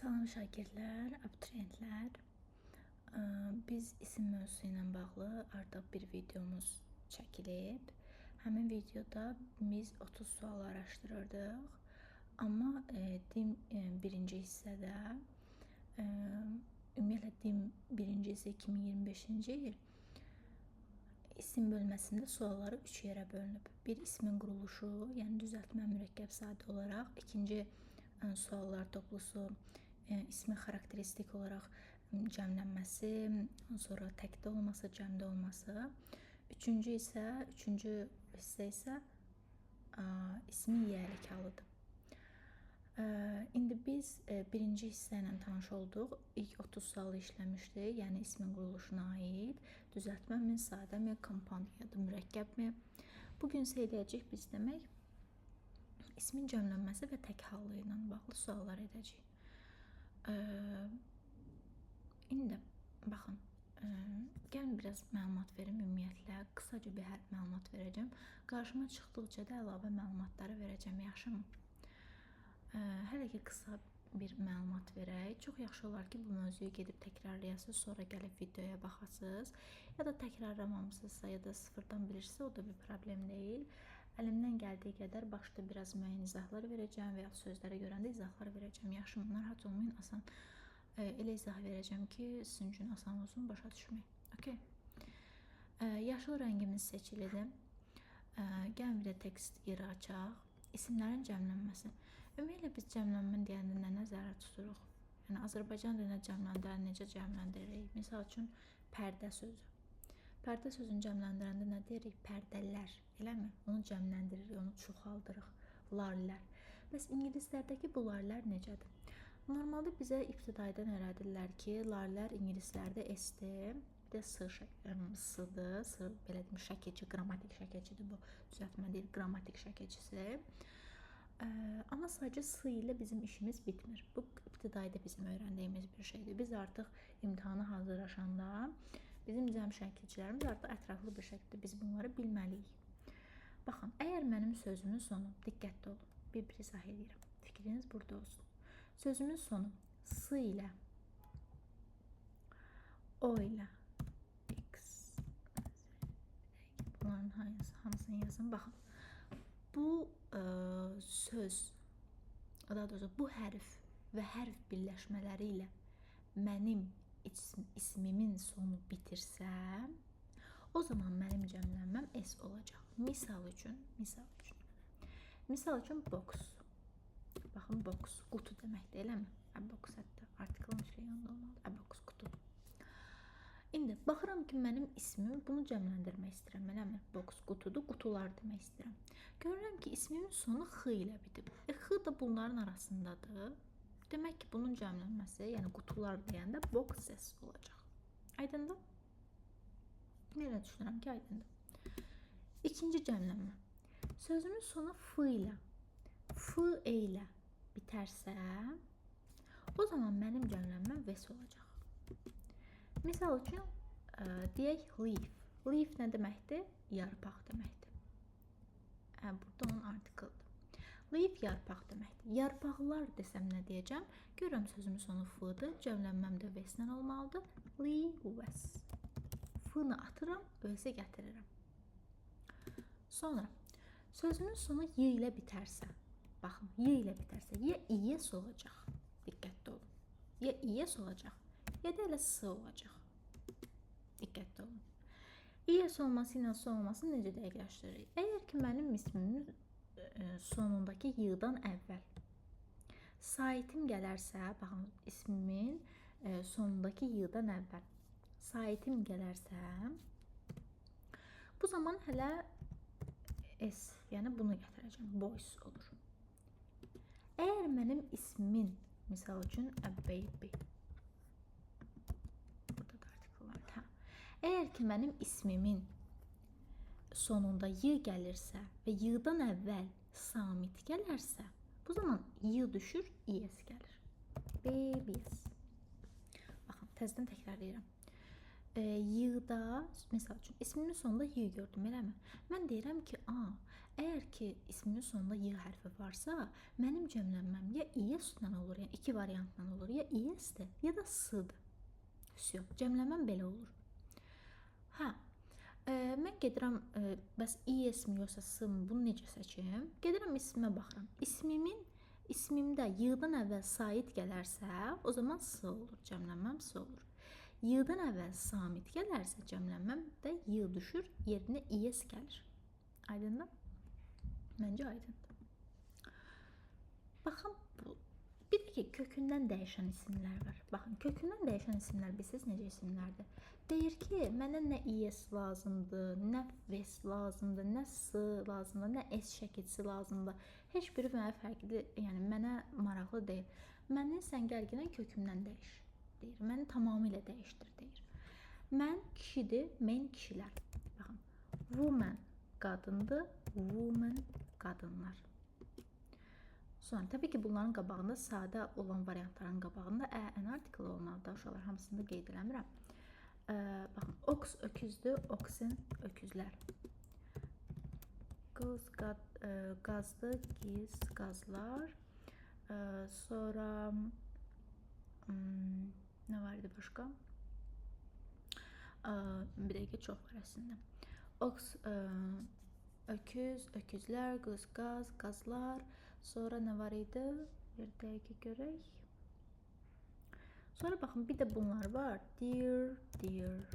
Salam şagirdlər, abituriyentlər. Biz isim mövzusu ilə bağlı artıq bir videomuz çəkilib. Həmin videoda biz 30 sual araşdırırdıq. Amma DİM birinci hissədə, ümumiyyətlə DİM birinci hissə 2025-ci il isim bölməsində sualları 3 yerə bölünüb. Bir ismin quruluşu, yəni düzəltmə mürəkkəb sadə olaraq, ikinci suallar toplusu ismin xarakteristik olaraq cəmlənməsi, sonra təkdə olması, cəmdə olması. Üçüncü hissə isə ismin yiyəlik halıdır. İndi biz birinci hissə ilə tanış olduq. İlk 30 sualı işləmişdik, yəni ismin quruluşuna aid. Düzəltməmi, sadəmi, kompand ya da mürəkkəbmi? Bugün isə eləyəcəyik biz demək, ismin cəmlənməsi və tək hallı ilə bağlı suallar edəcəyik. İndi baxın, gəlin biraz məlumat verim ümumiyyətlə. Qısaca bir məlumat verəcəm. Qarşıma çıxdıqca da əlavə məlumatları verəcəm, yaxşımı? Hələ ki qısa bir məlumat verək. Çox yaxşı olar ki, bu mövzuyu gedib təkrarlayasınız, sonra gəlib videoya baxasınız. Ya da təkrarlamamışsınızsa, ya da sıfırdan bilirsinizsə, o da bir problem deyil. Əlimdən gəldiyi qədər başda biraz müəyyən izahlar verəcəm və ya sözlərə görəndə izahlar verəcəm. Yaxşı, narahat olmayın, asan. Elə izah verəcəm ki, sizin üçün asan olsun, başa düşmək. Okay. Yaşıl rəngimiz seçilidir. Gəlin bir də tekst yeri açaq. İsimlərin cəmlənməsi. Ümumiyyətlə biz cəmlənmə deyəndə nə nəzərə tuturuq? Yəni Azərbaycan dilində cəmləndirən necə cəmləndiririk? Misal üçün pərdə sözü. Pərdə sözünü cəmləndirəndə nə deyirik? Pərdələr, eləmi? Onu cəmləndiririk, onu çoxaldırıq. Larlər. Bəs ingilislərdəki bu larlər necədir? Normalda bizə ibtidaidən öyrədirlər ki, larlər ingilislərdə S-dir, bir də S-dır, S belə deyim, şəkilçi, qrammatik şəkilçidir bu. Düzəltmə deyil, qrammatik şəkilçisi. Amma sadəcə S ilə bizim işimiz bitmir. Bu ibtidaidə bizim öyrəndiyimiz bir şeydir. Biz artıq imtahana hazırlaşanda bizim cəm şəkilçilərimiz artıq ətraflı bir şəkildə biz bunları bilməliyik. Baxın, əgər mənim sözümün sonu, diqqətli olun, bir-bir izah edirəm. Fikriniz burada olsun. Sözümün sonu S ilə, O ilə, X, bunların hamısını yazın. Baxın, bu söz, daha doğrusu bu hərf və hərf birləşmələri ilə mənim ismimin sonu bitirsə, o zaman mənim cəmlənməm S olacaq. Misal üçün box. Baxın, box qutu deməkdir, eləmi? Box hətta artiklın mütləq yanında olmalıdır. Box qutu. İndi baxıram ki, mənim ismimi bunu cəmləndirmək istəyirəm, eləmi? Box qutudur, qutular demək istəyirəm. Görürəm ki, ismimin sonu X ilə bitib. X da bunların arasındadır. Demək ki, bunun cəmlənməsi, yəni qutular deyəndə boxes olacaq. Aydındır? Belə düşünürəm ki, aydındır. İkinci cəmlənmə. Sözümün sonu F ilə, F E ilə bitərsə, o zaman mənim cəmlənməm V olacaq. Misal üçün, deyək leaf. Leaf nə deməkdir? Yarpaq deməkdir. Burada onun artiklıdır. Leaf yarpaq deməkdir. Yarpaqlar desəm nə deyəcəm? Görürəm sözümün sonu F-dır. Cəmlənməm də V-lə olmalıdır. Leaves. F-nı atıram, V-sə gətirirəm. Sonra sözümün sonu Y ilə bitərsə, baxın, Y ilə bitərsə, ya İS olacaq. Diqqətli olun. Ya İS olacaq, ya da elə S olacaq. Diqqətli olun. İS olması ilə S olmasını necə dəqiqləşdiririk? Əgər ki, mənim ismimin sonundakı Y-dan əvvəl saitim gələrsə, baxın, ismimin sonundakı Y-dan əvvəl saitim gələrsə, bu zaman hələ S, yəni bunu gətirəcəm, boys olur. Əgər mənim ismimin, misal üçün, a baby, burada da artikl var, hə. Əgər ki, mənim ismimin sonunda Y gəlirsə və Y-dan əvvəl Samit gələrsə, bu zaman Y düşür, İS gəlir. Babies. Baxın, təzədən təkrarlayıram. Y-da, misal üçün, ismimin sonunda Y gördüm, eləmi? Mən deyirəm ki, Əgər ki, ismimin sonunda Y hərfi varsa, mənim cəmlənməm ya IS-lə olur, yəni iki variantla olur, ya IS-dir, ya da S-dır. Vsyo, cəmlənməm belə olur. Hə, mən gedirəm, bəs IS-mi yoxsa S-mı, bunu necə seçim? Gedirəm ismimə baxıram. İsmimdə Y-dan əvvəl Said gələrsə, o zaman S olur, cəmlənməm S olur. Y-dan əvvəl Samit gələrsə, cəmlənməm də Y düşür, yerinə IS gəlir. Aydındır? Məncə aydındır. Baxın, bu. Bir də ki, kökündən dəyişən isimlər var. Baxın, kökündən dəyişən isimlər bilirsiniz necə isimlərdir? Deyir ki, mənə nə IS lazımdır, nə VS lazımdır, nə S lazımdır, nə S şəkilçisi lazımdır. Heç biri mənə fərqli, yəni mənə maraqlı deyil. Məni sən gəl gələn kökümdən dəyiş, deyir. Məni tamamilə dəyişdir, deyir. Mən kişidir, men kişilər. Baxın, woman qadındır, woman qadınlar. Sonra təbii ki, bunların qabağında sadə olan variantların qabağında ə, n artiklı olmalıdır. Uşaqlar, hamısını da qeyd eləmirəm. Baxın, ox öküzdür, oxen öküzlər. Qız, qazdır, giz, qazlar. Sonra nə var idi başqa? Bir dəqiqə, çox var əslində. Ox, öküz, öküzlər, qız, qaz, qazlar. Sonra nə var idi? Bir dəqiqə görək. Sonra baxın, bir də bunlar var. Deer, deer.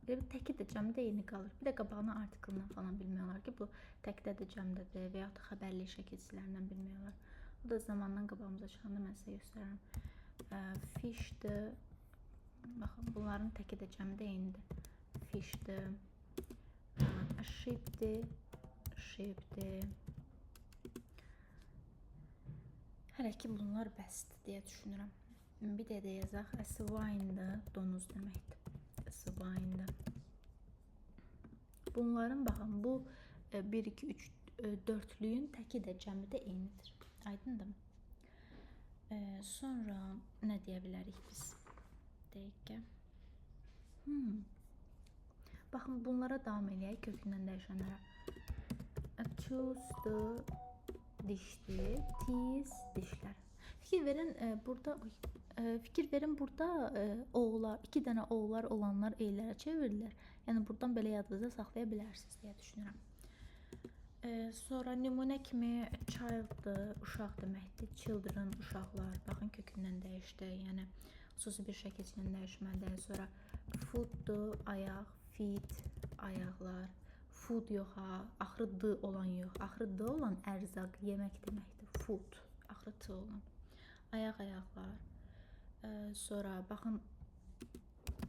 Elə bir təki də cəmdə eyni qalır. Bir də qabağına artiklından falan bilmək olar ki, bu təkdədir, cəmdədir və yaxud da xəbərli şəkilçilərindən bilmək olar. Bu da zamandan qabağımıza çıxanda mən sizə göstərərəm. Fishdir. Baxın, bunların təki də cəmdə eynidir. Fishdir. Sheepdir. Sheepdir. Hələ ki, bunlar bəsdir deyə düşünürəm. Bir də yazaq. Swine-dır, donuz deməkdir. Swine-dır. Bunların, baxın, bu 1, 2, 3, 4-lüyün təki də cəmi də eynidir. Aydındırmı? Sonra nə deyə bilərik biz? Dəqiqə. Baxın, bunlara davam eləyək, kökündən dəyişənlərə. Tooth-dur, dişdir, teeth, dişlər. Fikir verin, burada, fikir verin, burada oğlar, iki dənə oğlar olanlar eylərə çevrilir. Yəni, buradan belə yadınızda saxlaya bilərsiniz deyə düşünürəm. Sonra nümunə kimi child'dır, uşaq deməkdir. Children, uşaqlar. Baxın, kökündən dəyişdi. Yəni, xüsusi bir şəkilçilə dəyişmədi. Sonra foot'dur, ayaq, feet, ayaqlar. Food yox ha, axırı d olan yox. Axırı d olan ərzaq, yemək deməkdir. Food, axırı t olan. Ayaq, ayaqlar. Sonra baxın,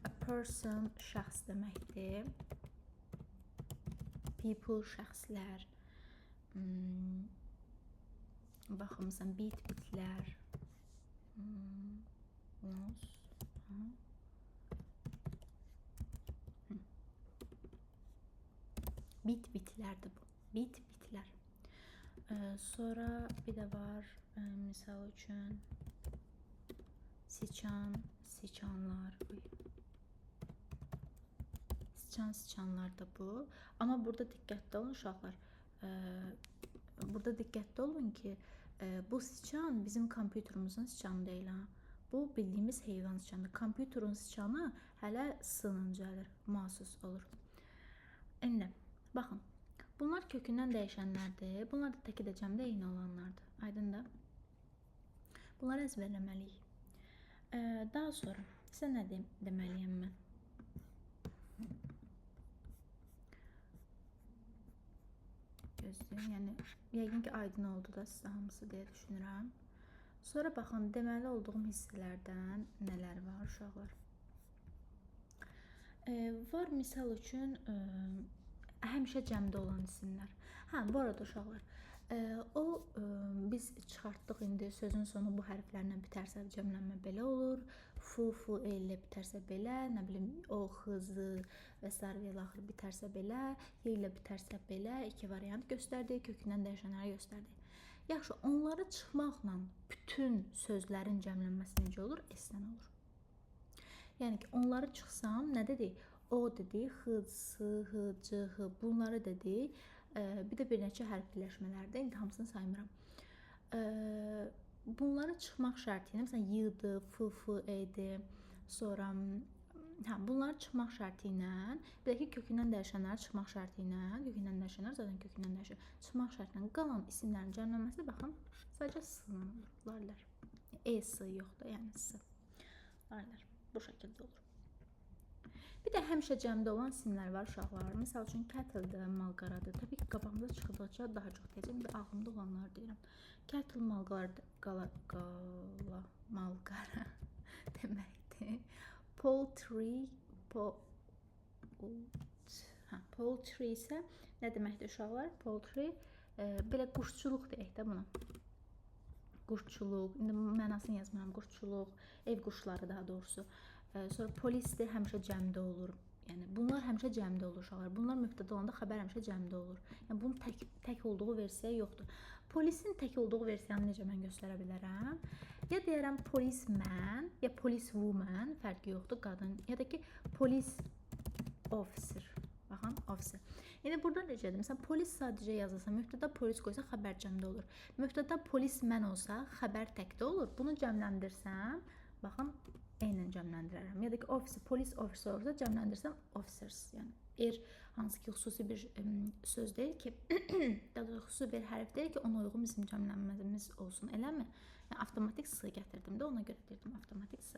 a person şəxs deməkdir. People şəxslər. Baxın, məsələn, bit, bitlər. Mouse. Bit, bitlərdir bu. Bit, bitlər. Sonra bir də var, misal üçün, siçan, siçanlar. Uy. Siçan, siçanlar da bu. Amma burada diqqətli olun uşaqlar. Burada diqqətli olun ki, bu siçan bizim kompüterimizin siçanı deyil ha. Bu bildiyimiz heyvan siçanıdır. Kompüterin siçanı hələ S-la gəlir, masus olur. İndi baxın, bunlar kökündən dəyişənlərdir. Bunlar da təki də cəmdə eyni olanlardır. Aydındır? Bunları əzbərləməliyik. Daha sonra sizə nə deməliyəm mən? Gözləyin, yəni yəqin ki, aydın oldu da sizə hamısı deyə düşünürəm. Sonra baxın, deməli olduğum hissələrdən nələr var uşaqlar? Var misal üçün, həmişə cəmdə olan isimlər. Hə, bu arada uşaqlar, biz çıxartdıq indi sözün sonu bu hərflərlə bitərsə cəmlənmə belə olur. F, F, E ilə bitərsə belə, nə bilim, O, X, Z və sair və ilaxır bitərsə belə, Y ilə bitərsə belə, iki variant göstərdik, kökündən dəyişənləri göstərdik. Yaxşı, onları çıxmaqla bütün sözlərin cəmlənməsi necə olur? S-dən olur. Yəni ki, onları çıxsam, nə dedik? O dedik, X, S, H, C, H, bunları dedik. Bir də bir neçə hərf birləşmələrdir. İndi hamısını saymıram. Bunları çıxmaq şərti ilə, məsələn, Y-dır, F, F, E-dir. Sonra bunları çıxmaq şərti ilə, bir də ki, kökündən dəyişənləri çıxmaq şərti ilə, kökündən dəyişənlər zaten kökündən dəyişir. Çıxmaq şərti ilə qalan isimlərin cəmlənməsi, baxın, sadəcə S-la olur. Larlər. E, S yoxdur, yəni S. Larlər. Bu şəkildə olur. Bir də həmişə cəmdə olan isimlər var uşaqlar. Misal üçün, cattle-dır, malqaradır. Təbii ki, qabağımıza çıxdıqca daha çox deyəcəm. İndi ağlımda olanları deyirəm. Cattle malqara deməkdir. Poultry, poultry isə nə deməkdir uşaqlar? Poultry, belə quşçuluq deyək də buna. Quşçuluq, indi mənasını yazmıram, quşçuluq, ev quşları daha doğrusu. Sonra polisdir, həmişə cəmdə olur. Yəni bunlar həmişə cəmdə olur uşaqlar. Bunlar mübtəda olanda xəbər həmişə cəmdə olur. Yəni bunun tək olduğu versiya yoxdur. Polisin tək olduğu versiyanı necə mən göstərə bilərəm? Ya deyərəm policeman, ya policewoman, fərqi yoxdur, qadın, ya da ki police officer. Baxın, officer. İndi burada necədir? Məsələn, polis sadəcə yazılsa, mübtəda polis qoysa xəbər cəmdə olur. Mübtəda policeman olsa, xəbər təkdə olur. Bunu cəmləndirsəm, baxın, E ilə cəmləndirərəm. Ya da ki, officer, polis officer olsa cəmləndirsəm officers. Yəni er hansı ki xüsusi bir söz deyil ki, daha doğrusu xüsusi bir hərf deyil ki, ona uyğun bizim cəmlənməmiz olsun, eləmi? Yəni avtomatik S gətirdim də, ona görə deyirdim avtomatik S.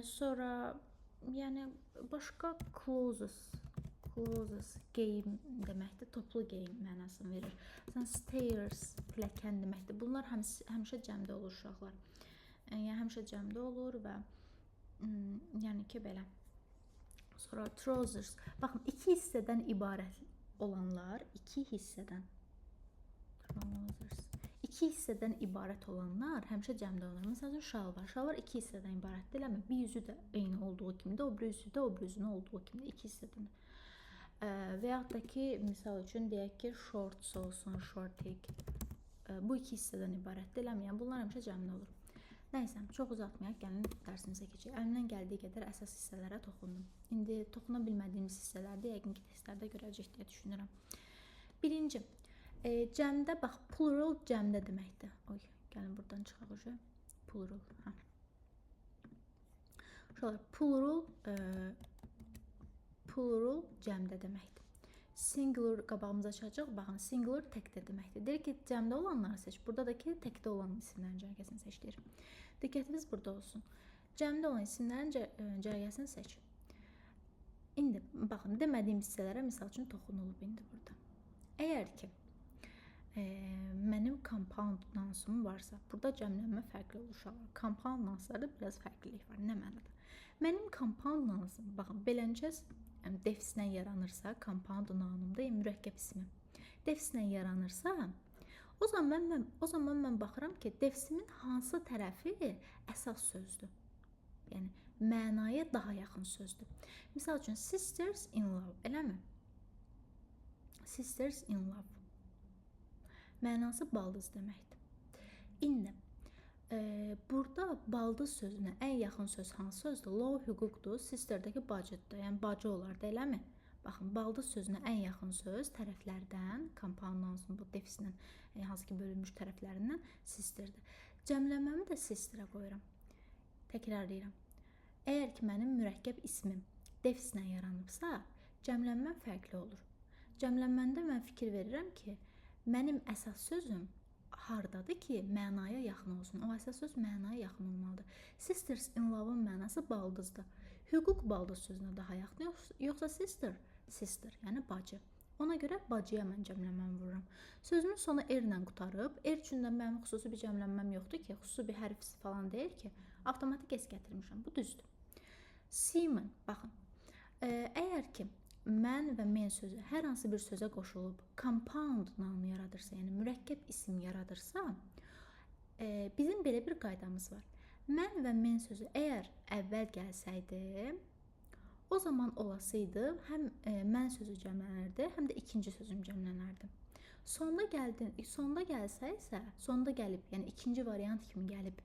Sonra yəni başqa clothes, clothes geyim deməkdir, toplu geyim mənasını verir. Məsələn, stairs pilləkən deməkdir. Bunlar həmişə cəmdə olur uşaqlar. Yəni həmişə cəmdə olur və yəni ki belə. Sonra trousers. Baxın, iki hissədən ibarət olanlar, iki hissədən trousers. İki hissədən ibarət olanlar həmişə cəmdə olur. Məsəl üçün şalvar. Şalvar iki hissədən ibarətdir, eləmi? Bir yüzü də eyni olduğu kimi də, o biri yüzü də o biri yüzünün olduğu kimi də iki hissədən. Və yaxud da ki, misal üçün deyək ki, shorts olsun, shortik. Bu iki hissədən ibarətdir, eləmi? Yəni bunlar həmişə cəmdə olur. Nəysə, çox uzatmayaq, gəlin dərsimizə keçək. Əlimdən gəldiyi qədər əsas hissələrə toxundum. İndi toxuna bilmədiyimiz hissələrdə yəqin ki, testlərdə görəcək deyə düşünürəm. Birinci, cəmdə, bax, plural cəmdə deməkdir. Oy, gəlin buradan çıxaq uje. Plural, hə. Uşaqlar, plural cəmdə deməkdir. Singular qabağımıza çıxacaq. Baxın, singular təkdə deməkdir. Deyir ki, cəmdə olanları seç. Burada da ki, təkdə olan isimlərin cərgəsini seç deyir. Diqqətiniz burada olsun. Cəmdə olan isimlərin cərgəsini seç. İndi, baxın, demədiyim hissələrə misal üçün toxunulub indi burada. Əgər ki, mənim compound nounsum varsa, burada cəmlənmə fərqli olur uşaqlar. Compound nounslarda biraz fərqlilik var. Nə mənada? Mənim compound nounsum, baxın, beləncə, yəni defislə yaranırsa, compound nounumda, yəni mürəkkəb ismi defislə yaranırsa, o zaman mən baxıram ki, defisimin hansı tərəfi əsas sözdür. Yəni mənaya daha yaxın sözdür. Misal üçün sisters in law, eləmi? Sisters in law. Mənası baldız deməkdir. İndi burada baldız sözünə ən yaxın söz hansı sözdür? Law hüquqdur, sisterdəki bacıdır. Yəni bacı olardı, eləmi? Baxın, baldız sözünə ən yaxın söz tərəflərdən, compound nounsun bu defislə, hansı ki bölünmüş tərəflərindən sisterdir. Cəmlənməmi də sisterə qoyuram. Təkrarlayıram. Əgər ki mənim mürəkkəb ismim defislə yaranıbsa, cəmlənməm fərqli olur. Cəmlənməndə mən fikir verirəm ki, mənim əsas sözüm hardadır ki, mənaya yaxın olsun. O əsas söz mənaya yaxın olmalıdır. Sisters in love-ın mənası baldızdır. Hüquq baldız sözünə daha yaxın, yoxsa sister? Sister, yəni bacı. Ona görə bacıya mən cəmlənməmi vururam. Sözümün sonu er ilə qurtarıb. Er üçün də mənim xüsusi bir cəmlənməm yoxdur ki, xüsusi bir hərf falan deyil ki, avtomatik S gətirmişəm. Bu düzdür. Seaman, baxın. Əgər ki, mən və men sözü hər hansı bir sözə qoşulub compound noun yaradırsa, yəni mürəkkəb isim yaradırsa, bizim belə bir qaydamız var. Mən və men sözü əgər əvvəl gəlsəydi, o zaman olasıydı həm mən sözü cəmlənərdi, həm də ikinci sözüm cəmlənərdi. Sonda gəldi, sonda gəlsə isə, sonda gəlib, yəni ikinci variant kimi gəlib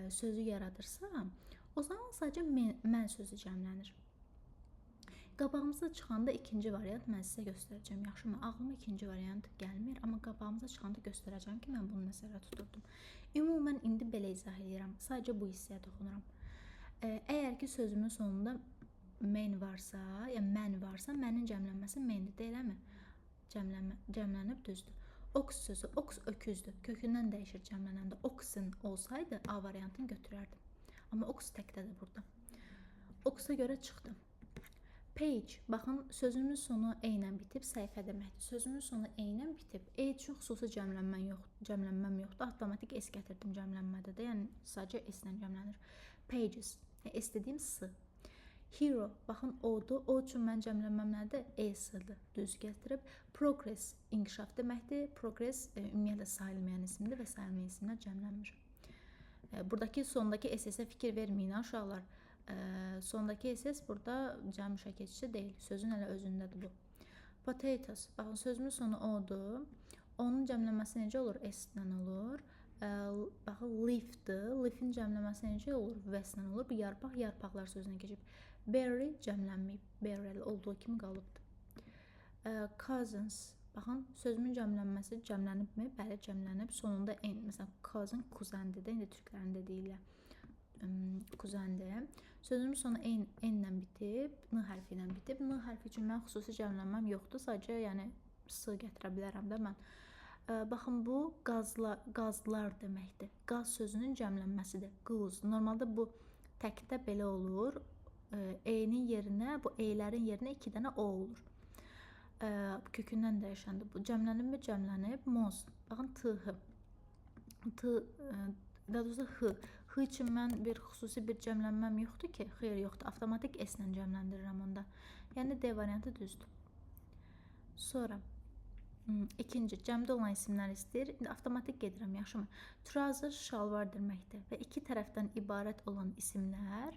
sözü yaradırsa, o zaman sadəcə mən sözü cəmlənir. Qabağımıza çıxanda ikinci variant mən sizə göstərəcəm. Yaxşımı? Ağlıma ikinci variant gəlmir, amma qabağımıza çıxanda göstərəcəm ki, mən bunu nəzərə tuturdum. Ümumən indi belə izah edirəm. Sadəcə bu hissəyə toxunuram. Əgər ki sözümün sonunda men varsa, yəni mən varsa, mənin cəmlənməsi mendir, deyilmi? Cəmlənib düzdür. Ox sözü, ox öküzdür. Kökündən dəyişir cəmlənəndə. Oxen olsaydı A variantını götürərdim. Amma ox təkdədir burada. Oxa görə çıxdı. Page, baxın, sözümün sonu E ilə bitib, səhifə deməkdir. Sözümün sonu E ilə bitib. E üçün xüsusi cəmlənməm yoxdur. Avtomatik S gətirdim cəmlənmədə də. Yəni sadəcə S ilə cəmlənir. Pages, yəni S dediyim S. Hero, baxın O-dur. O üçün mən cəmlənməm nədir? E-S-dir. Düz gətirib. Progress, inkişaf deməkdir. Progress ümumiyyətlə sayılmayan isimdir və sayılmayan isimlər cəmlənmir. Buradakı sondakı SS-ə fikir verməyin uşaqlar. Sondakı SS burada cəm şəkilçisi deyil. Sözün hələ özündədir bu. Potatoes, baxın sözümün sonu O-dur. Onun cəmlənməsi necə olur? S-lə olur. Baxın leaf-dir. Leaf-in cəmlənməsi necə olur? V-lə olur. Bu yarpaq, yarpaqlar sözünə keçib. Berry cəmlənməyib. Berry olduğu kimi qalıbdır. Cousins, baxın sözümün cəmlənməsi cəmlənibmi? Bəli, cəmlənib. Sonunda N, məsələn cousin kuzəndir də, indi türklərin dediyi ilə kuzəndir. Sözümün sonu N, N-lə bitib, N hərfi ilə bitib. N hərfi üçün mən xüsusi cəmlənməm yoxdur. Sadəcə yəni S gətirə bilərəm də mən. Baxın bu qazlar deməkdir. Qaz sözünün cəmlənməsidir. Goose. Normalda bu təkdə belə olur. E-nin yerinə, bu E-lərin yerinə 2 dənə O olur. Kökündən dəyişəndir bu. Cəmlənibmi? Cəmlənib. Moz. Baxın T, H. T, daha doğrusu H. H üçün mən bir xüsusi bir cəmlənməm yoxdur ki? Xeyr, yoxdur. Avtomatik S ilə cəmləndirirəm onda. Yəni D variantı düzdür. Sonra ikinci, cəmdə olan isimlər istəyir. İndi avtomatik gedirəm, yaxşımı? Trouser şalvar deməkdir və iki tərəfdən ibarət olan isimlər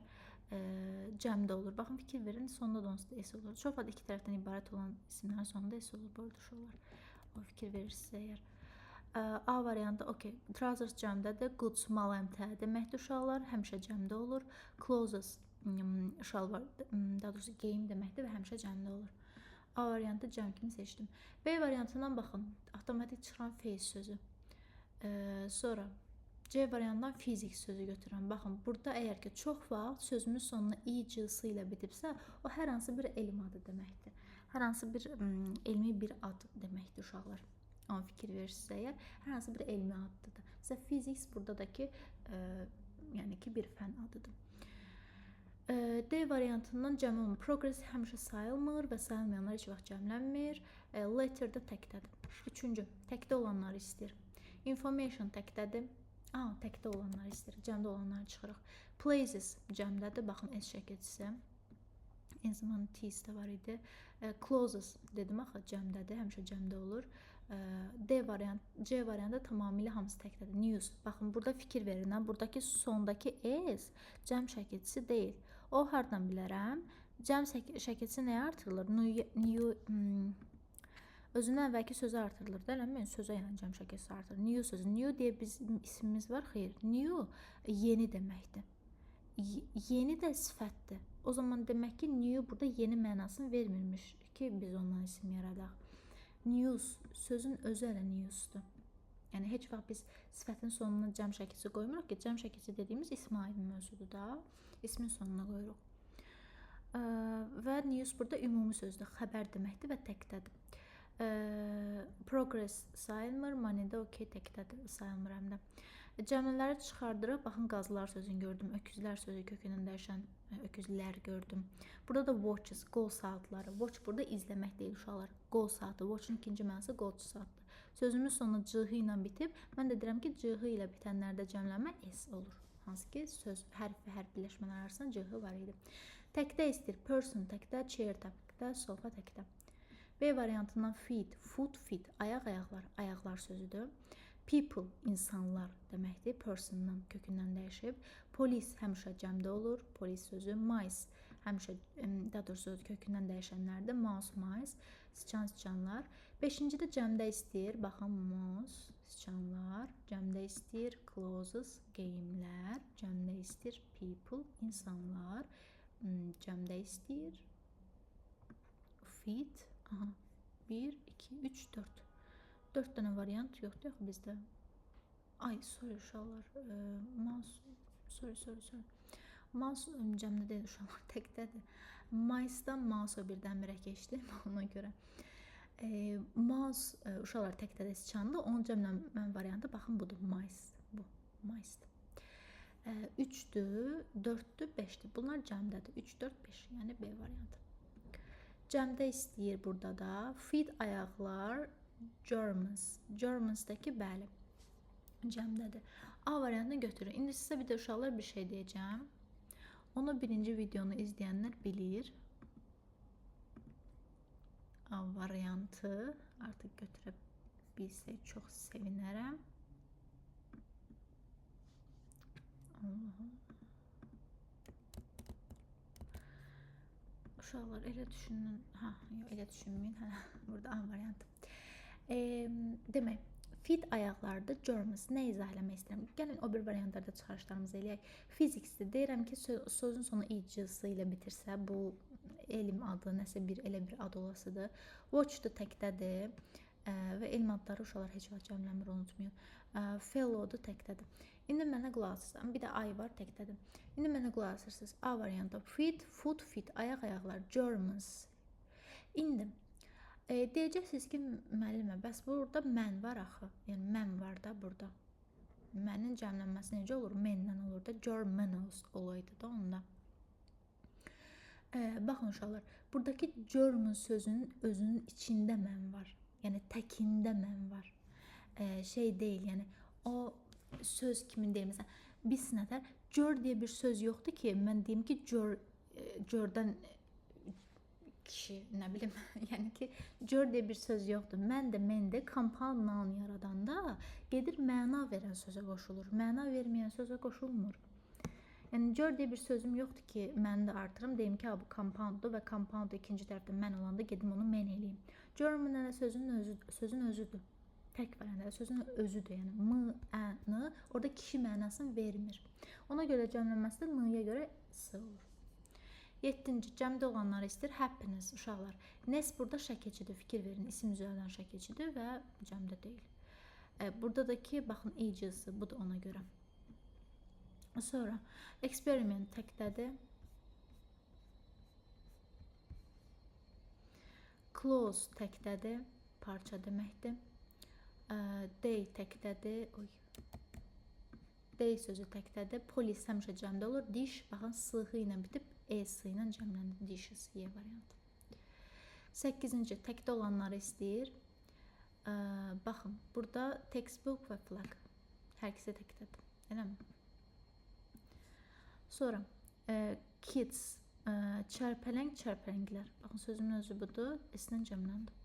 cəmdə olur. Baxın, fikir verin, sonda da onsuz da S olur. Çox vaxt iki tərəfdən ibarət olan isimlərin sonunda S olur. Bu arada uşaqlar, o fikir verirsinizsə əgər. A variantı, okey. Trousers cəmdədir. Goods mal əmtəə deməkdir uşaqlar. Həmişə cəmdə olur. Clothes şalvar, daha doğrusu geyim deməkdir və həmişə cəmdə olur. A variantı cəm kimi seçdim. B variantından baxın, avtomatik çıxıram face sözü. Sonra C variantından fizik sözü götürürəm. Baxın, burada əgər ki çox vaxt sözümün sonuna I, C, S ilə bitibsə, o hər hansı bir elm adı deməkdir. Hər hansı bir elmi bir ad deməkdir uşaqlar. Ona fikir verirsinizsə əgər, hər hansı bir elmi addır. Məsələn, fizik burada da ki, yəni ki bir fən adıdır. D variantından cəm olmur. Progress həmişə sayılmır və sayılmayanlar heç vaxt cəmlənmir. Letter də təkdədir. Üçüncü, təkdə olanları istəyir. Information təkdədir. Təkdə olanları istəyir. Cəmdə olanları çıxırıq. Places cəmdədir. Baxın, S şəkilçisi. Eyni zamanda T-si də var idi. Closes dedim axı, cəmdədir. Həmişə cəmdə olur. D variant, C variantı tamamilə hamısı təkdədir. News. Baxın, burada fikir verin. Buradakı sondakı S cəm şəkilçisi deyil. O hardan bilərəm? Cəm şəkilçisi nəyə artırılır? New, özündən əvvəlki sözə artırılır da, eləmi? Sözə yəni cəm şəkilçisi artırılır. New sözü. New deyə bizim ismimiz var. Xeyr. New yeni deməkdir. Yeni də sifətdir. O zaman demək ki, new burada yeni mənasını vermirmiş ki, biz ondan isim yaradaq. News, sözün özü elə newsdur. Yəni heç vaxt biz sifətin sonuna cəm şəkilçisi qoymuruq ki, cəm şəkilçisi dediyimiz ismə aid mövzudur da. İsmin sonuna qoyuruq. Və news burada ümumi sözdür, xəbər deməkdir və təkdədir. Progress sayılmır, money də okey təkdədir, sayılmır həm də. Cəmlələri çıxardırıq. Baxın, qazlar sözünü gördüm, öküzlər sözü kökündən dəyişən öküzlər gördüm. Burada da watches, qol saatları. Watch burada izləmək deyil uşaqlar. Qol saatı. Watch-un ikinci mənası qol saatdır. Sözümün sonu CH ilə bitib. Mən də deyirəm ki, CH ilə bitənlərdə cəmlənmə S olur. Hansı ki, söz, hərf və hərf birləşmələri arasında CH var idi. Təkdə istəyir. Person təkdə, chair təkdə, sofa təkdə. B variantından feet, foot, feet, ayaq, ayaqlar, ayaqlar sözüdür. People, insanlar deməkdir. Person'dan, kökündən dəyişib. Police həmişə cəmdə olur. Police sözü. Mice həmişə, daha doğrusu kökündən dəyişənlərdir. Mouse, mice, sıçan, sıçanlar. Beşinci də cəmdə istəyir. Baxın, mouse, sıçanlar. Cəmdə istəyir. Clothes, geyimlər. Cəmdə istəyir. People, insanlar. Cəmdə istəyir. Feet. Aha. 1, 2, 3, 4. 4 dənə variant yoxdur axı bizdə. Ay, sorry uşaqlar. Mouse, sorry, sorry, sorry. Mouse cəmdə deyil uşaqlar, təkdədir. Mice-dan mouse-a birdən-birə keçdim ona görə. Mouse uşaqlar təkdədir, siçandır. Onun cəmlənmə variantı baxın budur. Mice. Bu. Mice. 3-dür, 4-dür, 5-dir. Bunlar cəmdədir. 3, 4, 5. Yəni B variantı. Cəmdə istəyir burada da. Feet ayaqlar, Germans. Germansdakı bəli. Cəmdədir. A variantını götürün. İndi sizə bir də uşaqlar bir şey deyəcəm. Onu birinci videonu izləyənlər bilir. A variantı artıq götürə bilsək çox sevinərəm. Allahım. Uşaqlar elə düşünün. Ha, yox, elə düşünməyin. Hə, burada A variantı. Demək, feet ayaqlardır, Germans. Nə izah eləmək istəyirəm? Gəlin o bir variantlarda çıxarışlarımızı eləyək. Physicsdir. Deyirəm ki, sözün sonu i-c-s ilə bitirsə, bu elm adı, nəsə bir elə bir ad olasıdır. Watch-dur, təkdədir. Və elm adları uşaqlar heç vaxt cəmlənmir, unutmayın. Fellow-dur, təkdədir. İndi mənə qulaq asırsınız. Bir də I var, təkdədir. İndi mənə qulaq asırsınız. A variantı feet, foot, feet, ayaq, ayaqlar, Germans. İndi deyəcəksiniz ki, müəllimə, bəs burada mən var axı. Yəni mən var da burada. Mənin cəmlənməsi necə olur? Men-lə olur da. German olaydı da onda. Baxın uşaqlar, buradakı German sözünün özünün içində mən var. Yəni təkində mən var. Şey deyil, yəni o söz kimi deyil. Məsələn, biz nətər gör deyə bir söz yoxdur ki, mən deyim ki, gör, gördən kişi, nə bilim, yəni ki, gör deyə bir söz yoxdur. Mən də, men də compound noun yaradanda gedir məna verən sözə qoşulur. Məna verməyən sözə qoşulmur. Yəni gör deyə bir sözüm yoxdur ki, mən də artırım, deyim ki, bu compounddur və compound ikinci tərəfdə mən olanda gedim onu men eləyim. German elə sözün özüdür. Tək variantda sözün özüdür. Yəni m, ə, n orada kişi mənasını vermir. Ona görə cəmlənməsi də n-yə görə s olur. 7-ci cəmdə olanları istəyir. Happiness uşaqlar. Nes burada şəkilçidir. Fikir verin. İsim üzərdən şəkilçidir və cəmdə deyil. Burada da ki, baxın ages, bu da ona görə. Sonra experiment təkdədir. Close təkdədir. Parça deməkdir. Day təkdədir. Oy. Day sözü təkdədir. Polis həmişə cəmdə olur. Dish, baxın, s-h ilə bitib e-s ilə cəmlənir. Dishes, Y variantı. 8-ci təkdə olanları istəyir. Baxın, burada textbook və flag. Hər ikisi təkdədir. Eləmi? Sonra kids, çərpələng, çərpələnglər. Baxın, sözümün özü budur. S-lə cəmləndi.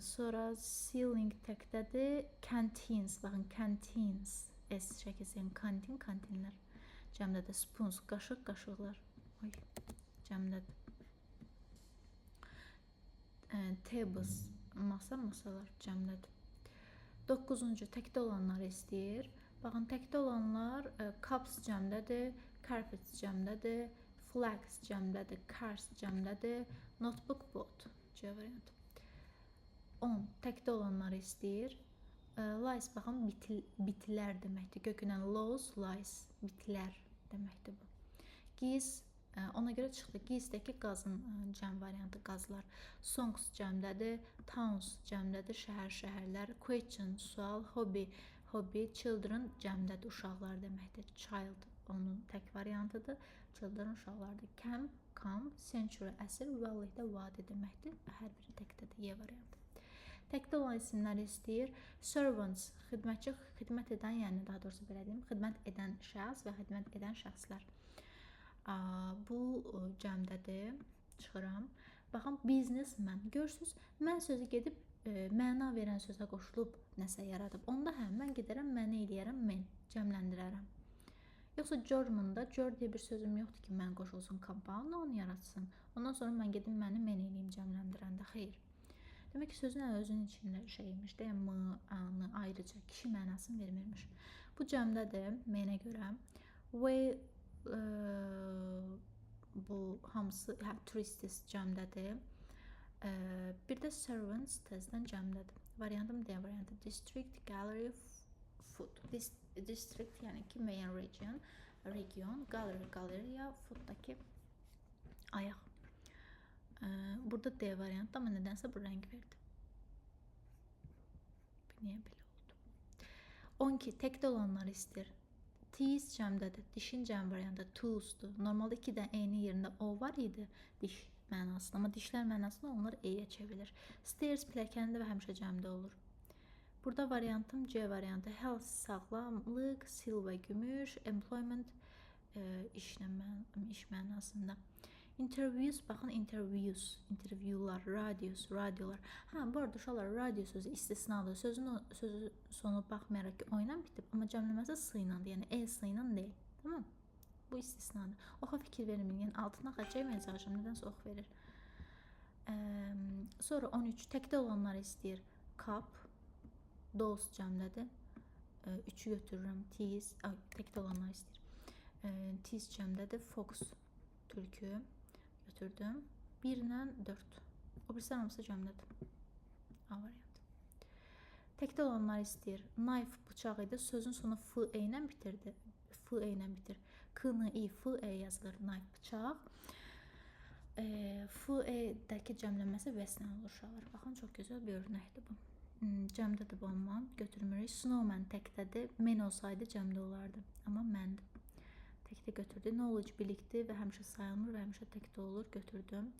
Sonra ceiling təkdədir. Canteens, baxın, canteens. S şəkilsi, yəni kantin, kantinlər. Cəmdədir. Spoons, qaşıq, qaşıqlar. Oy, cəmdədir. Tables, masa, masalar cəmdədir. 9-cu təkdə olanları istəyir. Baxın, təkdə olanlar cups cəmdədir, carpets cəmdədir, flags cəmdədir, cars cəmdədir, notebook bot C variantı. 10 təkdə olanları istəyir. Lice, baxın, bitlər deməkdir. Kökündən lows, lice, bitlər deməkdir bu. Geese, ona görə çıxdı. Geese-dəki qazın cəm variantı, qazlar. Songs cəmdədir, towns cəmdədir, şəhər, şəhərlər. Question, sual, hobby, hobby, children cəmdədir, uşaqlar deməkdir. Child onun tək variantıdır. Children uşaqlardır. Camp, camp, century, əsr, valley də vadi deməkdir. Hər biri təkdədir. Y variantı. Təkdə olan isimləri istəyir. Servants, xidmətçi, xidmət edən, yəni daha doğrusu belə deyim, xidmət edən şəxs və xidmət edən şəxslər. Bu cəmdədir. Çıxıram. Baxın, businessman. Görürsüz, mən sözü gedib məna verən sözə qoşulub nəsə yaradıb. Onda hə, mən gedərəm, məni eləyərəm, men, cəmləndirərəm. Yoxsa German-da gör deyə bir sözüm yoxdur ki, mən qoşulsun compound, onu yaratsın. Ondan sonra mən gedim məni men eləyim cəmləndirəndə. Xeyr. Demək ki, sözün özünün içində şeymiş də, yəni m, a, n ayrıca kişi mənasını vermirmiş. Bu cəmdədir menə görə. Bu hamısı, hə, tourists cəmdədir. Bir də servants təzədən cəmdədir. Variantım D variantı. District, gallery, food. District, yəni ki, müəyyən region, region, gallery, galeriya, fooddakı ayaq. Burada D variantı, amma nədənsə bu rəng verdi. Bu niyə belə oldu? 12. Təkdə olanları istəyir. Teeth cəmdədir. Dişin cəm variantı tooth'dur. Normalda 2 dənə E-nin yerində O var idi diş mənasında, amma dişlər mənasında onlar E-yə çevrilir. Stairs pilləkəndir və həmişə cəmdə olur. Burada variantım C variantı. Health sağlamlıq, silver gümüş, employment işlə iş mənasında. Interviews, baxın interviews, intervyular, radios, radiolar. Hə, bu arada uşaqlar, radio sözü istisnadır. Sözün sözü sonu baxmayaraq ki, o ilə bitib, amma cəmləməsi s iləndir. Yəni e s ilə deyil. Tamam? Bu istisnadır. Oxa fikir verməyin. Yəni altına xətt çəkməyə çalışıram. Nədənsə ox verir. Sonra 13 təkdə olanları istəyir. Cup, dolls cəmdədir. 3-ü götürürəm. Teeth, təkdə olanları istəyir. Teeth cəmdədir. Fox tülkü götürdüm. 1 ilə 4. O birisilər hamısı cəmdədir. A variantı. Təkdə olanları istəyir. Knife bıçaq idi. Sözün sonu F E ilə bitirdi. F E ilə bitir. K N I F E yazılır. Knife bıçaq. F E-dəki cəmlənməsi V-lə olur uşaqlar. Baxın, çox gözəl bir örnəkdir bu. Cəmdədir bu amma götürmürük. Snowman təkdədir. Men olsaydı cəmdə olardı. Amma məndir. Təkdə götürdü. Knowledge bilikdir və həmişə sayılmır və həmişə təkdə olur. Götürdüm.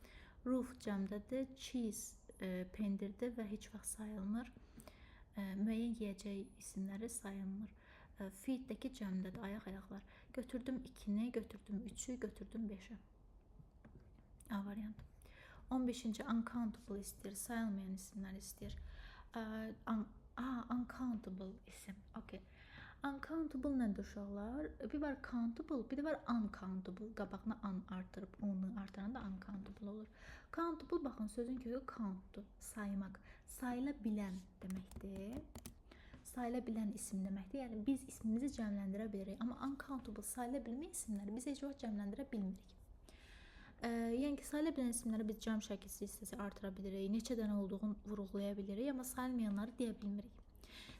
Roof cəmdədir. Cheese pendirdir və heç vaxt sayılmır. Müəyyən yeyəcək isimləri sayılmır. Feet-dəki cəmdədir. Ayaq, ayaqlar. Götürdüm 2-ni, götürdüm 3-ü, götürdüm 5-i. A variantı. 15-ci uncountable istəyir. Sayılmayan isimlər istəyir. Uncountable isim. Okay. Uncountable nədir uşaqlar? Bir var countable, bir də var uncountable. Qabağına un artırıb, onu artıranda uncountable olur. Countable, baxın, sözün kökü countdur, saymaq. Sayıla bilən deməkdir. Sayıla bilən isim deməkdir. Yəni biz ismimizi cəmləndirə bilirik. Amma uncountable, sayıla bilməyən isimləri biz heç vaxt cəmləndirə bilmirik. Yəni ki, sayıla bilən isimləri biz cəm şəkilsi hissəsi artıra bilirik, neçə dənə olduğunu vurğulaya bilirik, amma sayılmayanları deyə bilmirik.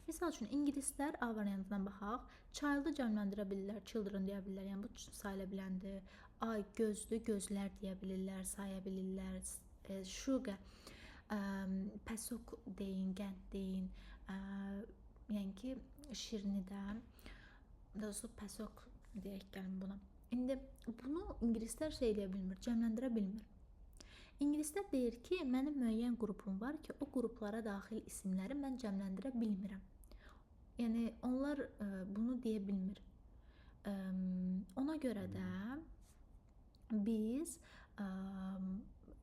Misal üçün, ingilislər, A variantına baxaq. Child'ı cəmləndirə bilirlər, children deyə bilirlər. Yəni bu sayıla biləndir. Eye gözdür, gözlər deyə bilirlər, saya bilirlər. Sugar, pəsok deyin, qənd deyin. Yəni ki, şirini də, daha doğrusu pəsok deyək gəlin buna. İndi bunu ingilislər şey eləyə bilmir, cəmləndirə bilmir. İngilislər deyir ki, mənim müəyyən qrupum var ki, o qruplara daxil isimləri mən cəmləndirə bilmirəm. Yəni onlar bunu deyə bilmir. Ona görə də biz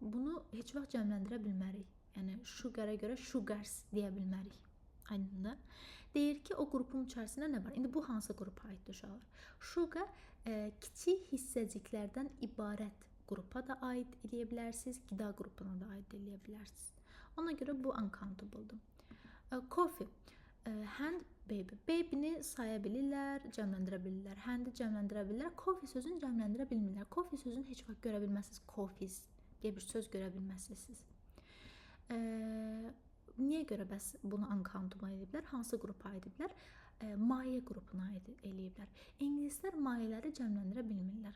bunu heç vaxt cəmləndirə bilmərik. Yəni sugar'a görə sugars deyə bilmərik. Aydındır? Deyir ki, o qrupun içərisində nə var? İndi bu hansı qrupa aiddir uşaqlar? Sugar kiçik hissəciklərdən ibarət qrupa da aid eləyə bilərsiniz, qida qrupuna da aid eləyə bilərsiniz. Ona görə bu uncountable'dır. Coffee, hand, baby. Baby'ni saya bilirlər, cəmləndirə bilirlər. Hand'i cəmləndirə bilirlər. Coffee sözünü cəmləndirə bilmirlər. Coffee sözünü heç vaxt görə bilməzsiniz. Coffees deyə bir söz görə bilməzsiniz siz. Niyə görə bəs bunu uncountable ediblər? Hansı qrupa aid ediblər? Maye qrupuna aid eləyiblər. İngilislər mayeləri cəmləndirə bilmirlər.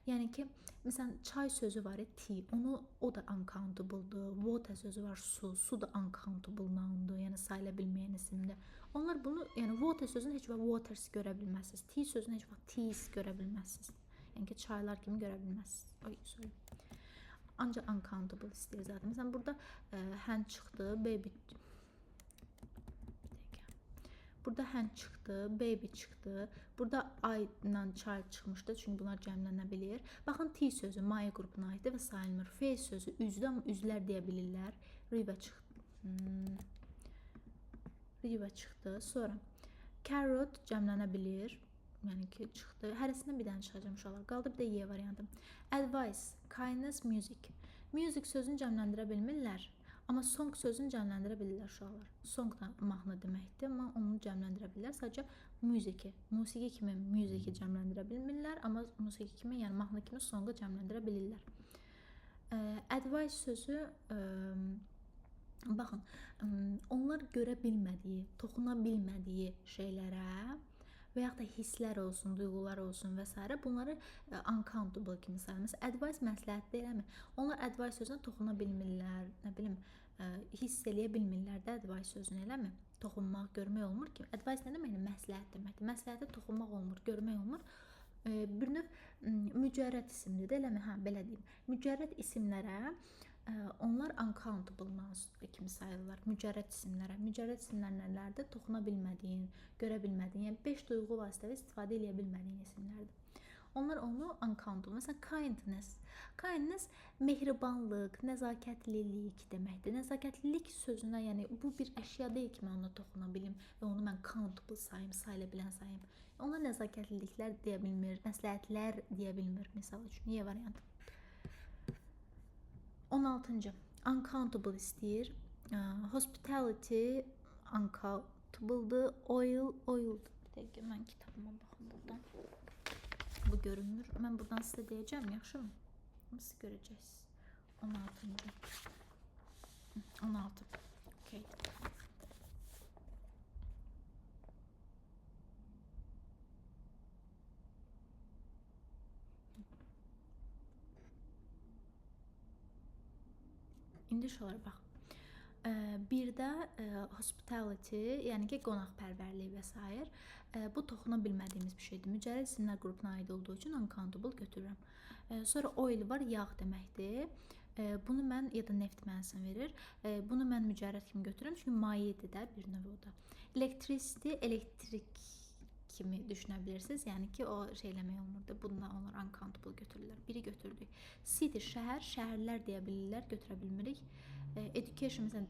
Yəni ki, məsələn, çay sözü var, tea, onu o da uncountable'dır. Water sözü var, su, su da uncountable noun'dur, yəni sayıla bilməyən isimdir. Onlar bunu, yəni water sözünü heç vaxt waters görə bilməzsiniz. Tea sözünü heç vaxt teas görə bilməzsiniz. Yəni ki, çaylar kimi görə bilməzsiniz. Ay, sorry. Ancaq uncountable istəyir zaten. Məsələn, burada hand çıxdı, baby. Bir dəqiqə. Burada hand çıxdı, baby çıxdı. Burada eye ilə child çıxmışdı, çünki bunlar cəmlənə bilir. Baxın, tea sözü maye qrupuna aiddir və sayılmır. Face sözü üzdür, amma üzlər deyə bilirlər. River çıxdı. River çıxdı. Sonra carrot cəmlənə bilir. Yəni ki, çıxdı. Hərəsindən bir dənə çıxacağam uşaqlar. Qaldı bir də Y variantı. Advice, kindness, music. Music sözünü cəmləndirə bilmirlər. Amma song sözünü cəmləndirə bilirlər uşaqlar. Song da mahnı deməkdir, amma onu cəmləndirə bilirlər. Sadəcə musiqi, musiqi kimi musiqi cəmləndirə bilmirlər, amma musiqi kimi, yəni mahnı kimi songu cəmləndirə bilirlər. Advice sözü baxın, onlar görə bilmədiyi, toxuna bilmədiyi şeylərə və yaxud da hisslər olsun, duyğular olsun və s. bunları uncountable kimi sayılır. Məsələn, advice məsləhət deyilmi? Onlar advice sözünə toxuna bilmirlər, nə bilim, hiss eləyə bilmirlər də advice sözünü, eləmi? Toxunmaq, görmək olmur ki. Advice nə deməkdir? Məsləhət deməkdir. Məsləhətə toxunmaq olmur, görmək olmur. Bir növ mücərrəd isimdir də, eləmi? Hə, belə deyim. Mücərrəd isimlərə onlar uncountable nouns kimi sayılırlar. Mücərrəd isimlərə. Mücərrəd isimlər nələrdir? Toxuna bilmədiyin, görə bilmədiyin, yəni 5 duyğu vasitəvi istifadə eləyə bilmədiyin isimlərdir. Onlar onu uncountable. Məsələn, kindness. Kindness mehribanlıq, nəzakətlilik deməkdir. Nəzakətlilik sözünə, yəni bu bir əşya deyil ki, mən ona toxuna bilim və onu mən countable sayım, sayıla bilən sayım. Ona nəzakətliliklər deyə bilmir, məsləhətlər deyə bilmir, misal üçün. Y variantı. 16-cı. Uncountable istəyir. Hospitality uncountable'dır. Oil, oil'dır. Bir dəqiqə mən kitabıma baxım buradan. Bu görünmür. Mən buradan sizə deyəcəm, yaxşımı? Siz görəcəksiniz. 16-cı. 16. Okay. İndi uşaqlar bax. Bir də hospitality, yəni ki, qonaqpərvərlik və s. Bu toxuna bilmədiyimiz bir şeydir. Mücərrəd isimlər qrupuna aid olduğu üçün uncountable götürürəm. Sonra oil var, yağ deməkdir. Bunu mən ya da neft mənasını verir. Bunu mən mücərrəd kimi götürürəm, çünki mayedir də bir növ o da. Electricity, elektrik kimi düşünə bilirsiniz. Yəni ki, o şey eləmək olmur da. Bundan onlar uncountable götürürlər. Biri götürdük. City, şəhər, şəhərlər deyə bilirlər, götürə bilmirik. Education, məsələn,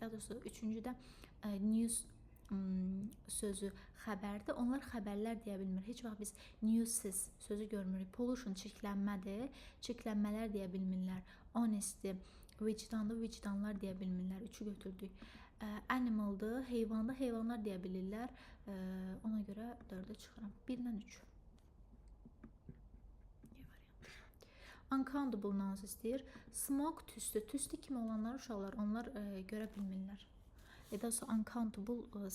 daha doğrusu üçüncüdə news sözü xəbərdir. Onlar xəbərlər deyə bilmir. Heç vaxt biz newses sözü görmürük. Pollution çirklənmədir. Çirklənmələr deyə bilmirlər. Honesty, vicdanlı, vicdanlar deyə bilmirlər. Üçü götürdük. Animaldır, heyvandır, heyvanlar deyə bilirlər. Ona görə 4-ə çıxıram. 1-dən 3. Uncountable nouns istəyir. Smoke tüstü, tüstü kimi olanlar uşaqlar, onlar görə bilmirlər. Ya da uncountable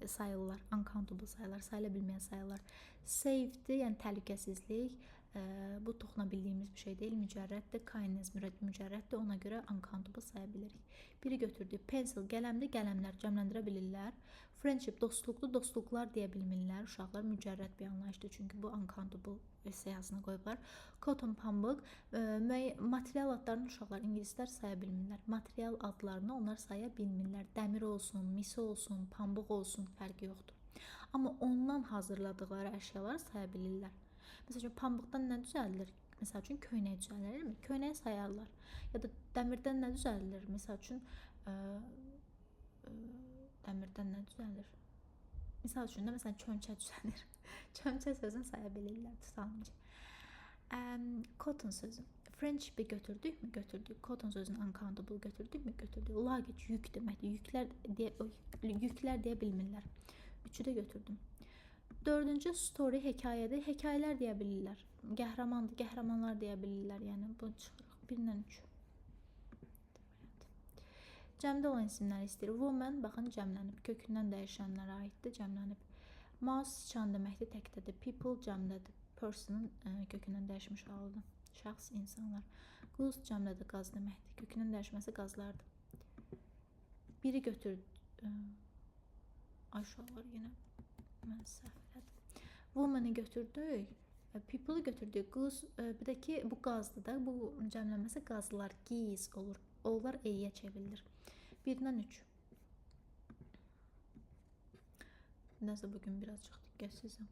sayılırlar. Uncountable sayılır, sayıla bilməyən sayılır. Safety, yəni təhlükəsizlik. Bu toxuna bildiyimiz bir şey deyil, mücərrəddir. Kindness mücərrəddir, ona görə uncountable saya bilirik. Biri götürdük. Pencil, qələmdir, qələmlər cəmləndirə bilirlər. Friendship, dostluqdur, dostluqlar deyə bilmirlər. Uşaqlar mücərrəd bir anlayışdır, çünki bu uncountable siyahısına qoyublar. Cotton, pambıq, material adlarını uşaqlar, ingilislər saya bilmirlər. Material adlarını onlar saya bilmirlər. Dəmir olsun, mis olsun, pambıq olsun, fərqi yoxdur. Amma ondan hazırladıqları əşyaları saya bilirlər. Məsəl üçün, pambıqdan nə düzəldilir? Məsəl üçün, köynək düzəldilir, mi? Köynəyi sayarlar. Ya da dəmirdən nə düzəldilir? Məsəl üçün, dəmirdən nə düzəlir? Misal üçün də, məsələn, çömçə düzəlir. Çömçə sözünü saya bilirlər, tutalım ki. Cotton sözü. Friendship'i götürdük mü? Götürdük. Cotton sözünü uncountable götürdük mü? Götürdük. Luggage yük deməkdir. Yüklər deyə bilmirlər. Üçü də götürdüm. Dördüncü story hekayədir. Hekayələr deyə bilirlər. Qəhrəmandır, qəhrəmanlar deyə bilirlər. Yəni bunu çıxırıq. 1-dən 3. Cəmdə olan isimləri istəyir. Woman, baxın, cəmlənib. Kökündən dəyişənlərə aiddir, cəmlənib. Mouse sıçan deməkdir, təkdədir. People cəmdədir. Person'ın kökündən dəyişmiş halıdır. Şəxs, insanlar. Goose cəmdədir, qaz deməkdir. Kökündən dəyişməsi qazlardır. Biri götür. Aşağılar yenə mən səhv elədim. Woman'ı götürdük. People'ı götürdük. Goose, bir də ki, bu qazdır da. Bu cəmlənməsi qazlar, geese olur. Onlar e-yə çevrilir. 1-dən 3. Nəsə bugün birazcıq diqqətsizəm.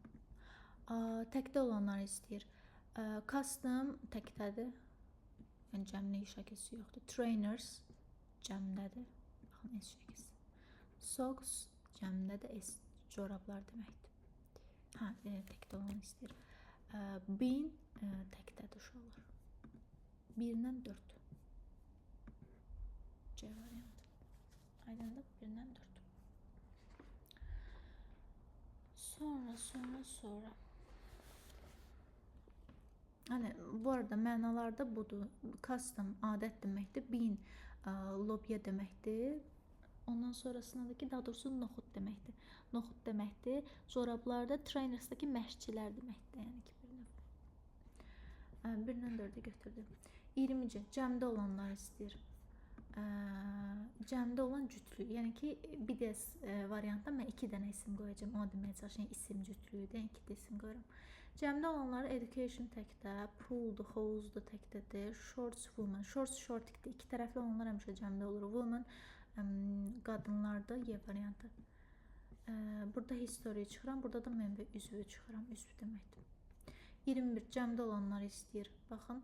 Təkdə olanları istəyir. Custom təkdədir. Yəni cəmlik şəkilsi yoxdur. Trainers cəmdədir. Baxın, S şəkilsi. Socks cəmdədir. S corablar deməkdir. Hə, təkdə olanı istəyir. Bin təkdədir uşaqlar. 1-dən 4. C. C variantı. Aydındır, 1-dən 4. Sonra. Hani bu arada mənalarda budur. Custom adət deməkdir. Bean lobya deməkdir. Ondan sonrasında da ki, daha doğrusu noxud deməkdir. Noxud deməkdir. Corablarda trainersdakı məşqçilər deməkdir. Yəni ki, bir növ. 1-dən 4-ü götürdü. 20-ci cəmdə olanları istəyir. Cəmdə olan cütlük. Yəni ki, bir də variantda mən 2 dənə isim qoyacağam. Ona deməyə çalışıram. Yəni isim cütlüyüdür. Yəni 2 də isim qoyuram. Cəmdə olanları education təkdə, pooldur, hovuzdur təkdədir, shorts woman. Shorts shortikdir. İki tərəfli olanlar həmişə cəmdə olur. Woman qadınlarda Y variantı. Burada history çıxıram, burada da member üzvü çıxıram. Üzv deməkdir. 21 cəmdə olanları istəyir. Baxın.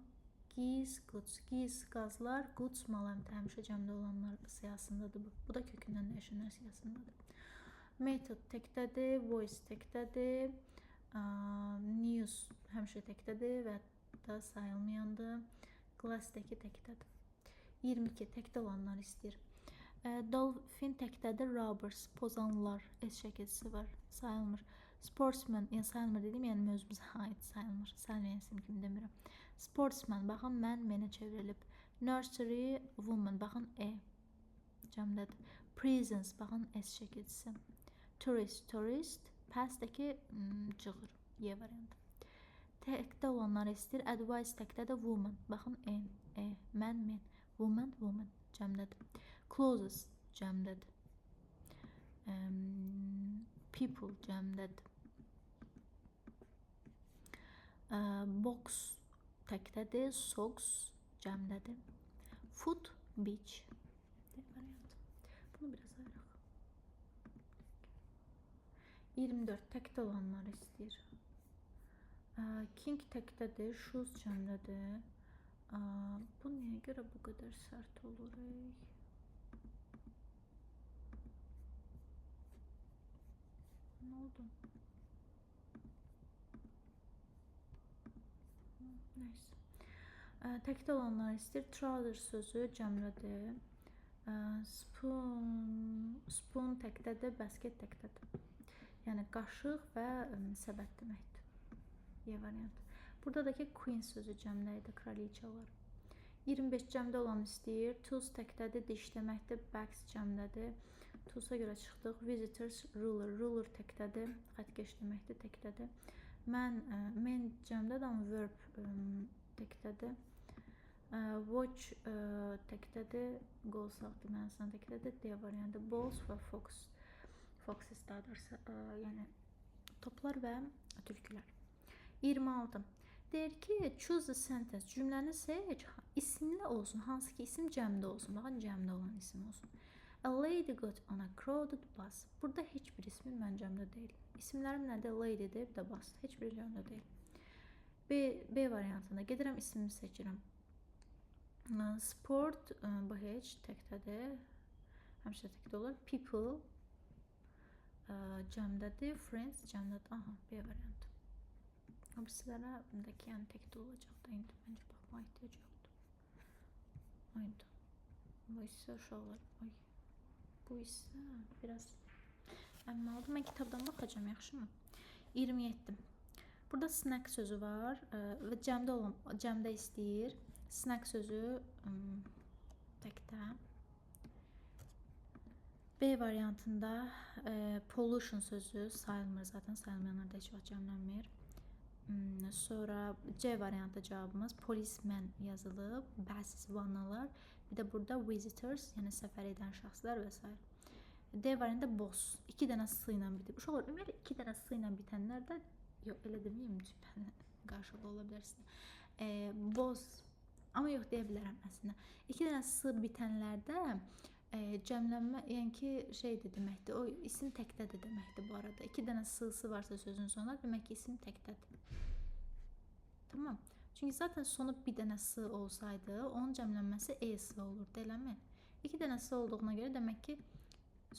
Geese, goods. Geese qazlar, goods mal əmtə həmişə cəmdə olanlar siyahısındadır bu. Bu da kökündən dəyişənlər siyahısındadır. Method təkdədir, voice təkdədir, news həmişə təkdədir və hətta sayılmayandır. Glassdəki təkdədir. 22 təkdə olanlar istəyir. Dolphin təkdədir, robbers, pozanlar, S şəkilçisi var, sayılmır. Sportsman, yəni sayılmır dedim, yəni mövzumuza aid sayılmır. Sayılmayan isim kimi demirəm. Sportsman, baxın, mən menə çevrilib. Nursery woman, baxın, E cəmdədir. Prisons, baxın, S şəkilçisi. Tourist, tourist, passdəki cığır, Y variantı. Təkdə olanları istəyir. Advice təkdədir, woman, baxın, N, E, mən, men. Woman, woman cəmdədir. Closes cəmdədir. People cəmdədir. Box təkdədir, socks cəmdədir. Foot, beach. D variantı. Bunu biraz ayıraq. 24 təkdə olanları istəyir. King təkdədir, shoes cəmdədir. Bu niyə görə bu qədər sərt olur? Ey? Nə oldu? Nəysə. Təkdə olanları istəyir. Trousers sözü cəmdədir. Spoon təkdədir, basket təkdədir. Yəni qaşıq və səbət deməkdir. Y variantı. Burada da ki queen sözü cəmdə idi, kraliçalar. 25 cəmdə olan istəyir. Tools təkdədir, diş deməkdir, bags cəmdədir. Tools'a görə çıxdıq. Visitors, ruler. Ruler təkdədir, xəttkeş deməkdir, təkdədir. Mən, men cəmdədir, amma verb təkdədir. Watch təkdədir, qol saatı mənasında təkdədir. D variantı. Balls və fox. Foxes daha doğrusu, yəni toplar və tülkülər. 26. Deyir ki, choose the sentence. Cümləni seç, isimli olsun. Hansı ki isim cəmdə olsun. Baxın, cəmdə olan isim olsun. A lady got on a crowded bus. Burada heç bir ismim mən cəmdə deyil. İsimlərim nədir? Lady'dir, bir də bus. Heç biri cəmdə deyil. B variantında gedirəm, ismimi seçirəm. Sport, bu heç təkdədir. Həmişə təkdə olur. People cəmdədir. Friends cəmdədir. Aha, B variantı. O birisilərə ki, yəni təkdə olacaq da indi. Məncə baxmağa ehtiyac yoxdur. Ayda. Bu isə uşaqlar. Ay. Bu isə biraz əmmalıdır. Mən kitabdan baxacağam, yaxşımı? 27. Burada snack sözü var və cəmdə olan, cəmdə istəyir. Snack sözü təkdə. B variantında pollution sözü sayılmır zaten. Sayılmayanlar da heç vaxt cəmlənmir. Sonra C variantı cavabımız policeman yazılıb. Baths, vannalar. Bir də burada visitors, yəni səfər edən şəxslər və s. D variantında boss. 2 dənə S ilə bitib. Uşaqlar, ümumiyyətlə 2 dənə S ilə bitənlər də, yox, elə deməyim, qarşılıqlı ola bilərsiniz. Boss, amma yox deyə bilərəm əslində. 2 dənə S bitənlərdə cəmlənmə, yəni ki, şeydir deməkdir, o isim təkdədir deməkdir bu arada. 2 dənə S-sı varsa sözün sonunda, demək ki, isim təkdədir. Tamam. Çünki zaten sonu bir dənə S olsaydı, onun cəmlənməsi E-S olurdu, eləmi? 2 dənə S olduğuna görə demək ki,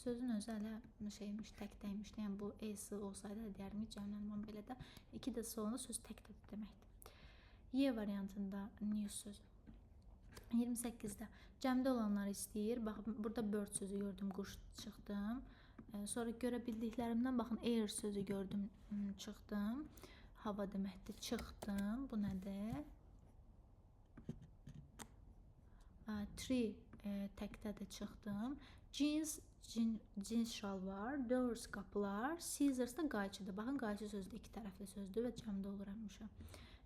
sözün özü hələ şeymiş, təkdəymiş. Yəni bu E-S olsaydı, deyərdim ki, cəmlənmə belə də 2 də S olanda söz təkdədir deməkdir. Y variantında news sözü. 28-də cəmdə olanları istəyir. Bax, burada bird sözü gördüm, quş çıxdım. Sonra görə bildiklərimdən baxın, air sözü gördüm, çıxdım. Hava deməkdir, çıxdım. Bu nədir? Tree təkdədir, çıxdım. Jeans, cins şalvar, doors qapılar, scissors da qayçıdır. Baxın, qayçı sözü də iki tərəfli sözdür və cəmdə olur həmişə.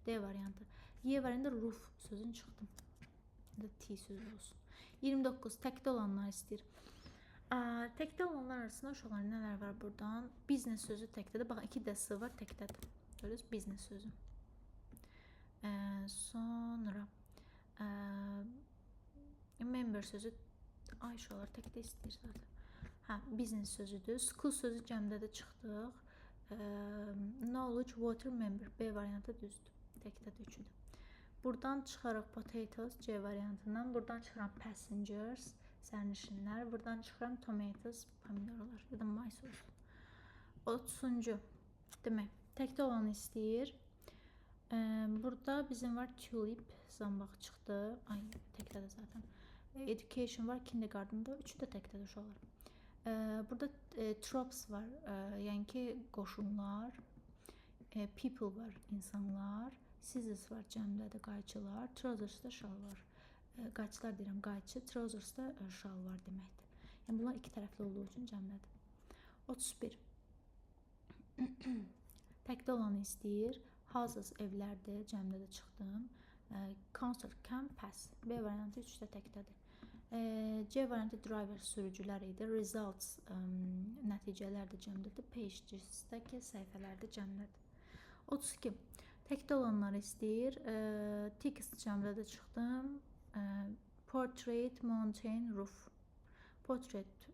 D variantı. Y variantı roof sözünü çıxdım. Ya da T sözü olsun. 29. Təkdə olanlar istəyir. Təkdə olanlar arasında uşaqlar nələr var buradan? Business sözü təkdədir. Baxın, 2 də S var, təkdədir. Görürsünüz, business sözü. Sonra member sözü, ay uşaqlar təkdə istəyir zaten. Hə, business sözüdür. School sözü cəmdə də çıxdıq. Knowledge, water, member. B variantı düzdür. Təkdədir, üçüdür. Buradan çıxarıq potatoes C variantından. Buradan çıxıram passengers, sərnişinlər. Buradan çıxıram tomatoes, pomidorlar ya da mais olsun. 30-cu. Demək, təkdə olanı istəyir. Burada bizim var tulip, zambaq çıxdı. Ay, təkdədir zaten. Education var, kindergarten'da. Üçü də təkdədir uşaqlar. Burada troops var, yəni ki, qoşunlar. People var, insanlar. Scissors var, cəmdədir, qayçılar. Trousers da şalvar. Qayçılar deyirəm, qayçı, trousers da şalvar deməkdir. Yəni bunlar iki tərəfli olduğu üçün cəmdədir. 31. Təkdə olanı istəyir. Houses evlərdir, cəmdə də çıxdım. Concert, campus. B variantı 3 də təkdədir. C variantı driver sürücülər idi. Results nəticələr də cəmdədir. Pages-dəki səhifələr də cəmdədir. 32. Təkdə olanları istəyir. Text cəmdə də çıxdım. Portrait, mountain, roof. Portrait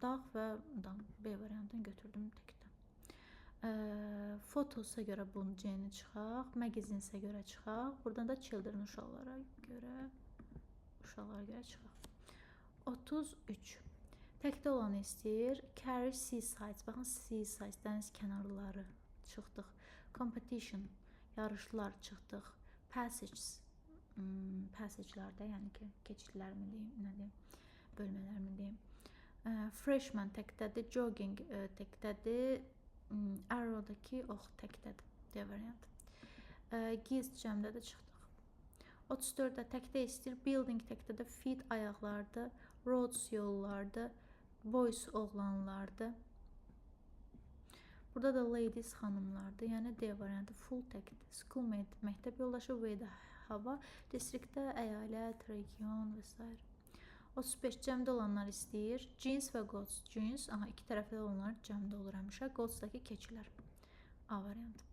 dağ və dağ. B variantını götürdüm təkdə. Photos'a görə bunu C-ni çıxaq. Magazines'ə görə çıxaq. Buradan da children uşaqlara görə çıxaq. 33. Təkdə olanı istəyir. Carry seasides. Baxın, seasides, dəniz kənarları çıxdıq. Competition, yarışlar çıxdıq. Passages, passage'larda, yəni ki, keçidlər mi deyim, nə deyim, bölmələr mi deyim. Freshman təkdədir, jogging təkdədir, arrow'dakı ox təkdədir. D variantı. Giz cəmdə də çıxdıq. 34-də təkdə istəyir. Building təkdədir, feet ayaqlardır, roads yollardır, boys oğlanlardır. Burada da ladies xanımlardır. Yəni D variantı full təkdir. Schoolmate məktəb yoldaşı, weather hava, distriktdə əyalət, region və s. 35 cəmdə olanlar istəyir. Jeans və goats. Jeans, aha, iki tərəfli olanlar cəmdə olur həmişə. Goats'dakı keçilər. A variantı.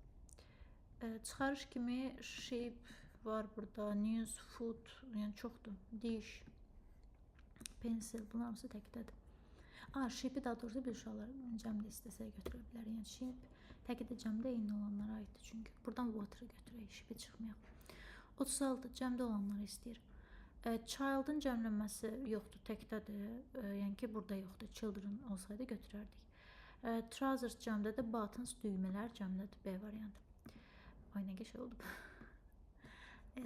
Çıxarış kimi shape var burada. News, food, yəni çoxdur. Diş, pencil, bunlar hamısı təkdədir. Shape-i daha doğrusu bir uşaqlar cəmdə istəsə götürə bilər. Yəni shape təkdə cəmdə eyni olanlara aiddir çünki. Buradan water-ı götürək, shape-i çıxmayaq. 36 cəmdə olanları istəyir. Child'ın cəmlənməsi yoxdur, təkdədir. Yəni ki, burada yoxdur. Children olsaydı götürərdik. Trousers cəmdədir, buttons düymələr cəmdədir. B variantı. Ay, nə qəşəng oldu.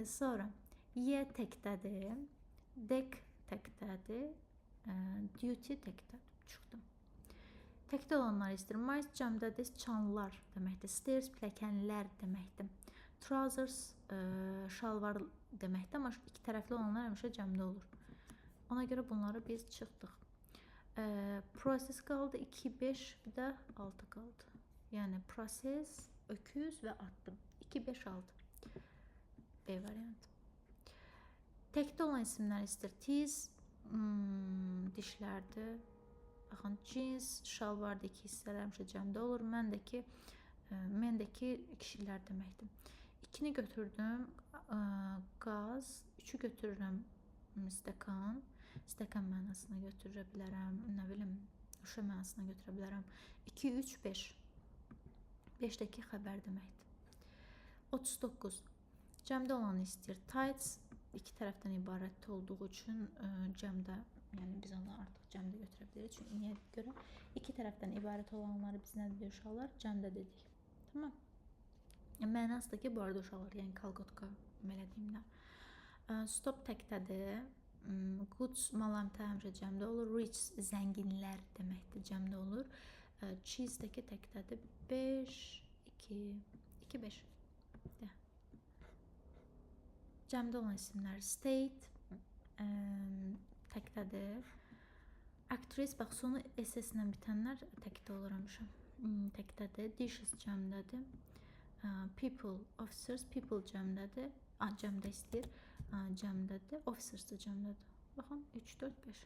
Sonra Y təkdədir, deck təkdədir, duty təkdədir. Çıxdım. Təkdə olanları istəyir. Mice cəmdədir, çanlar deməkdir. Stairs pilləkənlər deməkdir. Trousers şalvar deməkdir, amma iki tərəfli olanlar həmişə cəmdə olur. Ona görə bunları biz çıxdıq. Proses qaldı, 2, 5, bir də 6 qaldı. Yəni proses, öküz və addım. 2, 5, 6. B variantı. Təkdə olan isimlər istəyir. Teeth, dişlərdir. Baxın, jeans, şalvarda iki hissələr həmişə cəmdə olur. Məndəki kişilər deməkdir. 2-ni götürdüm, qaz, 3-ü götürürəm, stəkan, stəkan mənasına götürə bilərəm, nə bilim, şüşə mənasına götürə bilərəm. 2, 3, 5. 5-dəki xəbər deməkdir. 39. Cəmdə olanı istəyir. Tights iki tərəfdən ibarət olduğu üçün cəmdə, yəni biz onu artıq cəmdə götürə bilərik. Çünki niyə görə iki tərəfdən ibarət olanları biz nə dedik uşaqlar? Cəmdə dedik. Tamam. Mənası da ki, bu arada uşaqlar, yəni kalqotka elədiyimdə. Stop təkdədir. Goods mal əmtə həmişə cəmdə olur. Rich zənginlər deməkdir, cəmdə olur. Cheese-dəki təkdədir. 5 2 2 5. De. Cəmdə olan isimlər. State təkdədir. Actress, bax sonu SS ilə bitənlər təkdə olur həmişə. Təkdədir. Dishes cəmdədir. People, officers, people cəmdədir. Cəmdə istəyir. Cəmdədir. Officers da cəmdədir. Baxın 3 4 5.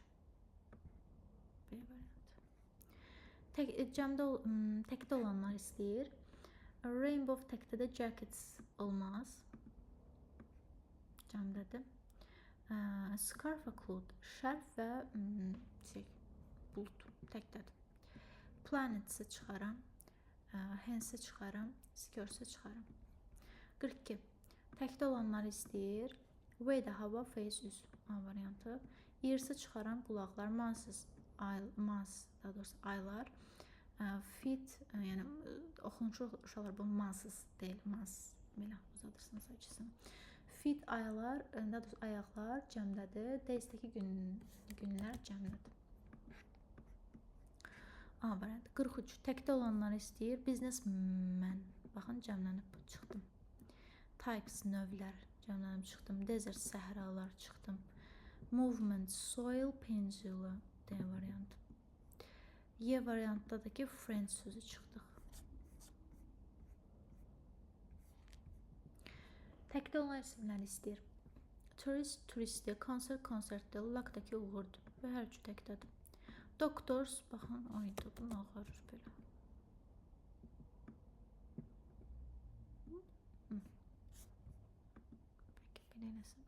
B variantı. Cəmdə təkdə olanlar istəyir. Rainbow təkdədə, jackets olmaz. Cəmdədir. Scarf və cloud, şərf və bulud təkdədir. Planets-i çıxaram. Hens-i çıxaram. Skirts-i çıxaram. 42. Təkdə olanları istəyir. Weather hava, face üz. A variantı. Ears-i çıxaram, qulaqlar, months, ay, months, daha doğrusu aylar. Feet, yəni oxunuşu uşaqlar bu months deyil, months belə uzadırsınız ikisini. Feet aylar, daha doğrusu ayaqlar cəmdədir. Days-dəki günlər cəmdədir. A variantı. 43. Təkdə olanları istəyir. Businessman. Baxın cəmlənib çıxdım. Types növlər cəmlənib çıxdım. Desert səhralar çıxdım. Movement soil peninsula D variantı. Y variantda da ki friends sözü çıxdıq. Təkdə olan isimləri istəyir. Tourist turistdir, concert konsertdir, luck-dakı uğurdur və hər üçü təkdədir. Doctors, baxın, ayda bunu ağarır belə. Peki, belə eləsin.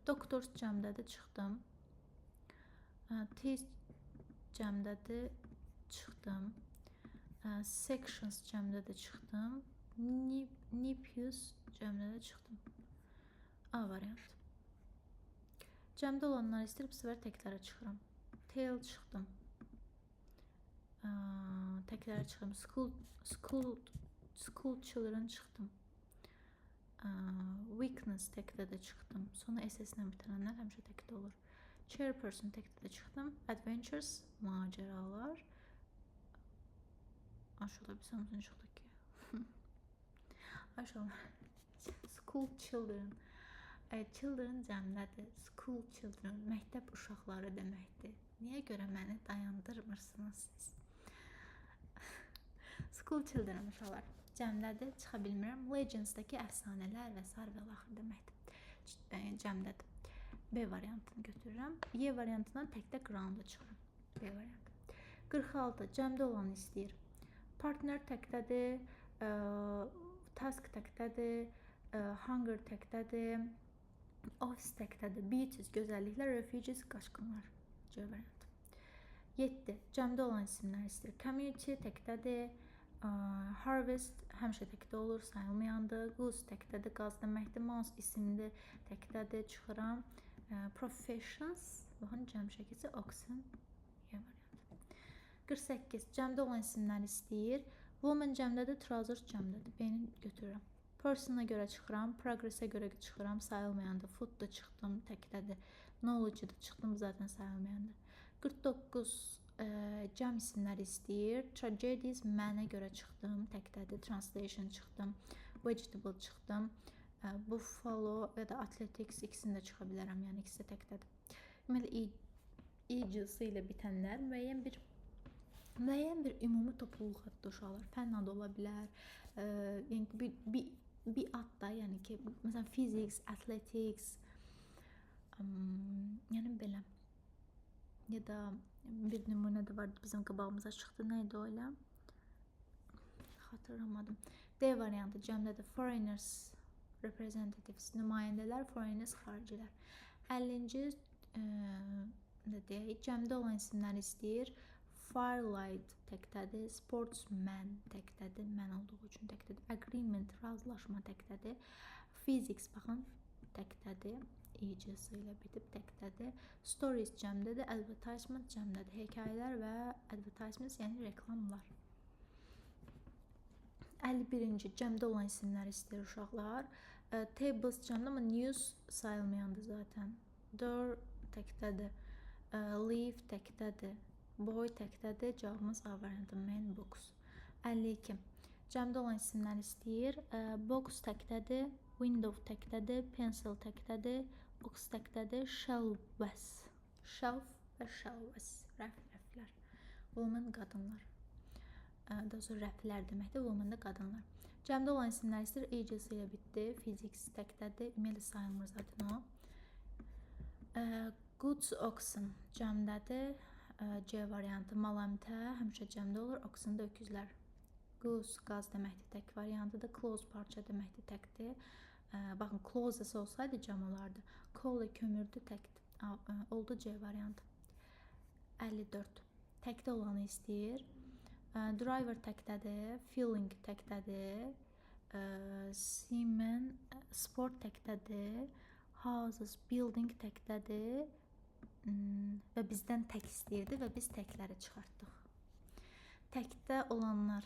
Doctors cəmdədir, çıxdım. Test cəmdədir, çıxdım. Sections cəmdədir, çıxdım. Nipius cəmdədir, çıxdım. A variantı. Cəmdə olanları istəyir, bu səfər təklərə çıxıram. Tail çıxdım. Təklərə çıxıram. School children çıxdım. Weakness təkdə də çıxdım. Sonu SS-ilə bitənlər həmişə təkdə olur. Chairperson təkdə də çıxdım. Adventures, macəralar. Aşağıda bir hamısını çıxdıq ki. Aşağıda. School children. Children cəmdədir. School children, məktəb uşaqları deməkdir. Niyə görə məni dayandırmırsınız siz? School children uşaqlar cəmdədir, çıxa bilmirəm. Legends'dakı əfsanələr və sair və ilaxır deməkdir. Cəmdədir. B variantını götürürəm. Y variantından təkdə ground-a çıxıram. B variantı. 46. Cəmdə olanı istəyir. Partner təkdədir, task təkdədir, hunger təkdədir, office təkdədir, beaches gözəlliklər, refugees qaçqınlar. C variantı. 7. Cəmdə olan isimlər istəyir. Community təkdədir. Harvest həmişə təkdə olur, sayılmayandır. Goose təkdədir, qaz deməkdir. Mouse isimdir, təkdədir, çıxıram. Professions, baxın cəm şəkilsi, oxen, Y variantı. 48. Cəmdə olan isimlər istəyir. Woman cəmdədir, trousers cəmdədir. B-ni götürürəm. Person-a görə çıxıram, progress-ə görə çıxıram, sayılmayandır. Food-da çıxdım, təkdədir. Knowledge-da çıxdım, zaten sayılmayandır. 49. Cəm isimləri istəyir. Tragedies mənə görə çıxdım, təkdədir. Translation çıxdım, vegetable çıxdım. Buffalo və da athletics ikisini də çıxa bilərəm, yəni ikisi də təkdədir. Ümumiyyətlə i cısı ilə bitənlər müəyyən bir ümumi topluluq adıdır uşaqlar. Fənn adı ola bilər. Yəni bir ad da, yəni ki, məsələn physics, athletics, yəni belə. Ya da bir nümunə də vardı bizim qabağımıza çıxdı. Nə idi o elə? Xatırlamadım. D variantı cəmdədir. Foreigners representatives, nümayəndələr, foreigners, xaricilər. 50-ci nə deyək, cəmdə olan isimləri istəyir. Firelight təkdədir, sportsman təkdədir, mən olduğu üçün təkdədir. Agreement, razılaşma təkdədir. Physics, baxın, təkdədir. İ-c-sı ilə bitib təkdədir. Stories cəmdədir, advertisement cəmdədir. Hekayələr və advertisements, yəni reklamlar. 51-ci cəmdə olan isimləri istəyir uşaqlar. Tables cəmdə, amma news sayılmayandır zaten. Door təkdədir. Leaf təkdədir. Boy təkdədir. Cavabımız A variantı. Man books. 52. Cəmdə olan isimləri istəyir. Box təkdədir. Window təkdədir. Pencil təkdədir. Ox təkdədir. Shelves. Shelf və shelves. Rəf, rəflər. Woman qadınlar. Daha doğrusu rəflər deməkdir. Woman da qadınlar. Cəmdə olan isimlər istəyir. Ages ilə bitdi. Physics təkdədir. Ümumiyyətlə sayılmır zaten o. Goods oxen cəmdədir. C variantı. Mal-əmtə həmişə cəmdə olur. Oxen də öküzlər. Goose qaz deməkdir, tək variantıdır. Close parça deməkdir, təkdir. Baxın, closes olsaydı cəm olardı. Coal kömürdür, təkdir. Oldu C variantı. 54. Təkdə olanı istəyir. Driver təkdədir. Feeling təkdədir. Seaman, sport təkdədir. Houses, building təkdədir. Və bizdən tək istəyirdi və biz təkləri çıxartdıq. Təkdə olanlar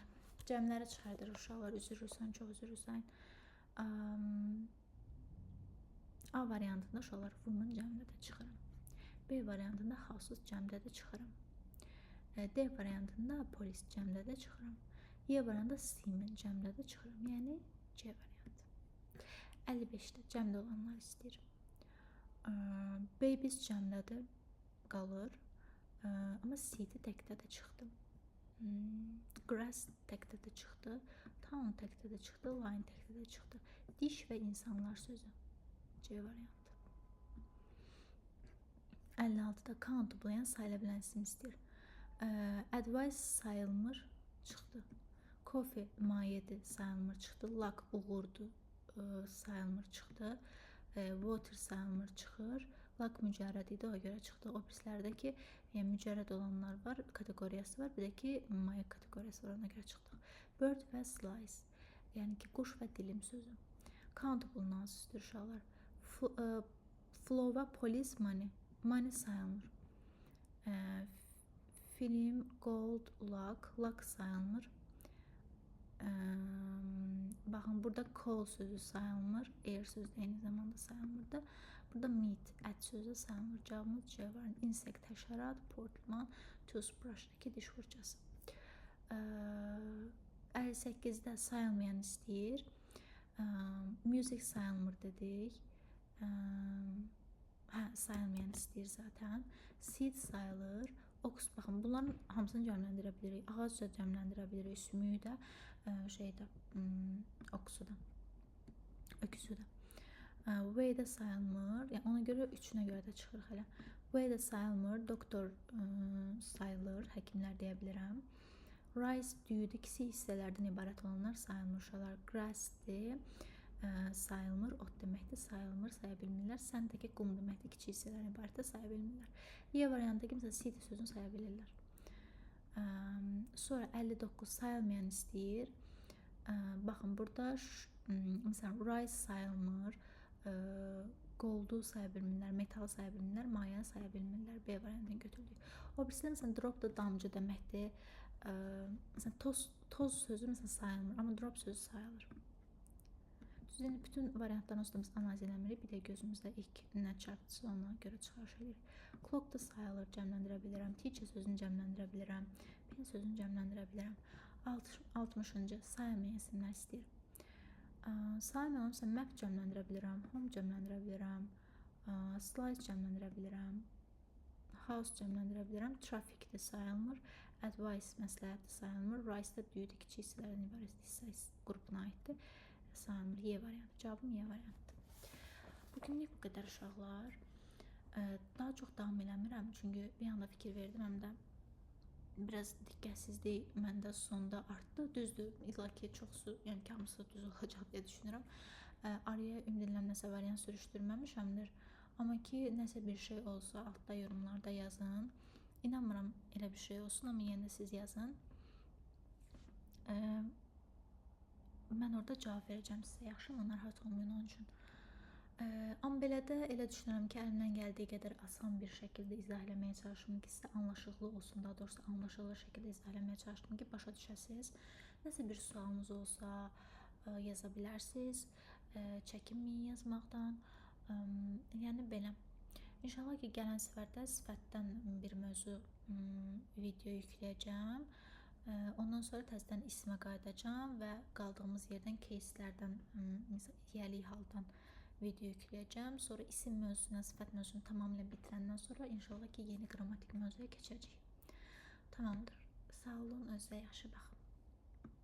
cəmləri çıxardır uşaqlar. Üzr istəyirəm, çox üzr istəyirəm. A variantında uşaqlar woman cəmdə də çıxıram. B variantında houses cəmdə də çıxıram. D variantında polis cəmdə də çıxıram. Y variantında seaman cəmdə də çıxıram. Yəni C variantı. 55-də cəmdə olanlar istəyir. Babies cəmdədir, qalır. Amma city təkdə də çıxdı. Grass təkdə də çıxdı. Town təkdə də çıxdı. Line təkdə də çıxdı. Diş və insanlar sözü. C variantı. 56-da countable, yəni sayıla bilən isim istəyir. Advice sayılmır, çıxdı. Coffee mayedir, sayılmır, çıxdı. Luck uğurdur, sayılmır, çıxdı. Water sayılmır, çıxır. Luck mücərrəd idi, ona görə çıxdı. O birislərdə ki, yəni mücərrəd olanlar var, kateqoriyası var. Bir də ki, maye kateqoriyası var, ona görə çıxdıq. Bird və slice, yəni ki, quş və dilim sözü. Countable nouns istəyir uşaqlar. Flow və police money. Money sayılmır. Film, gold, luck. Luck sayılmır. Baxın, burada coal sözü sayılmır. Air sözü də eyni zamanda sayılmırdı. Burada meat, ət sözü də sayılmır. Cavabımız C variantı. Insect, həşərat, portman, toothbrush, iki diş fırçası. 58-də sayılmayan istəyir. Music sayılmır dedik. Hə, sayılmayan istəyir zaten. Seed sayılır. Ox, baxın, bunların hamısını cəmləndirə bilirik. Ağac da cəmləndirə bilirik, sümüyü də, şeydə, oxu da, öküzü də. V də sayılmır. Yəni ona görə üçünə görə də çıxırıq hələ. V də sayılmır. Doktor sayılır, həkimlər deyə bilərəm. Rice düyüdür, kiçik hissələrdən ibarət olanlar sayılmır uşaqlar. Grass-dir, sayılmır, ot deməkdir, sayılmır, saya bilmirlər. Sand də ki, qum deməkdir, kiçik hissələrdən ibarətdir, saya bilmirlər. Y variantındakı məsələn city sözünü saya bilirlər. Sonra 59 sayılmayan istəyir. Baxın, burada məsələn rice sayılmır, goldu saya bilmirlər, metalı saya bilmirlər, mayəni saya bilmirlər. B variantını götürdük. O birisində məsələn drop da damcı deməkdir. Məsələn toz sözü məsələn sayılmır, amma drop sözü sayılır. Düz, indi bütün variantların onsuz da biz analiz eləmirik. Bir də gözümüzdə ilk nə çarpdısa ona görə çıxarış edirik. Clock da sayılır, cəmləndirə bilirəm. Teacher sözünü cəmləndirə bilirəm. Pen sözünü cəmləndirə bilirəm. 60-cı sayılmayan isimlər istəyir. Sayılmayan olsa map cəmləndirə bilirəm, home cəmləndirə bilirəm, slice cəmləndirə bilirəm, house cəmləndirə bilirəm. Traffic də sayılmır, advice məsləhət də sayılmır, rice də düyüdür, kiçik hissələrdən ibarət hissə qrupuna aiddir. Sayılmır. Y variantı. Cavabım Y variantıdır. Bugünlük bu qədər uşaqlar. Daha çox davam eləmirəm, çünki bir anda fikir verdim, həm də biraz diqqətsizlik məndə sonda artdı. Düzdür, illa ki, çoxsu, yəni ki, hamısı düz olacaq deyə düşünürəm. Araya ümid edirəm nəsə variant sürüşdürməmişəmdir. Amma ki, nəsə bir şey olsa altda yorumlarda yazın. İnanmıram elə bir şey olsun, amma yenə də siz yazın. Mən orada cavab verəcəm sizə, yaxşımı? Narahat olmayın onun üçün. Amma belə də elə düşünürəm ki, əlimdən gəldiyi qədər asan bir şəkildə izah eləməyə çalışım ki, sizə anlaşıqlı olsun, daha doğrusu anlaşılır şəkildə izah eləməyə çalışdım ki, başa düşəsiniz. Nəsə bir sualınız olsa, yaza bilərsiniz. Çəkinməyin yazmaqdan. Yəni belə. İnşallah ki, gələn səfərdə sifətdən bir mövzu video yükləyəcəm. Ondan sonra təzədən ismə qayıdacağam və qaldığımız yerdən кейslərdən, məsəl yiyəlik haldan video yükləyəcəm. Sonra isim mövzusuna, sifət mövzusunu tamamilə bitirəndən sonra inşallah ki, yeni qrammatik mövzuya keçəcəyik. Tamamdır. Sağ olun, özünüzə yaxşı baxın.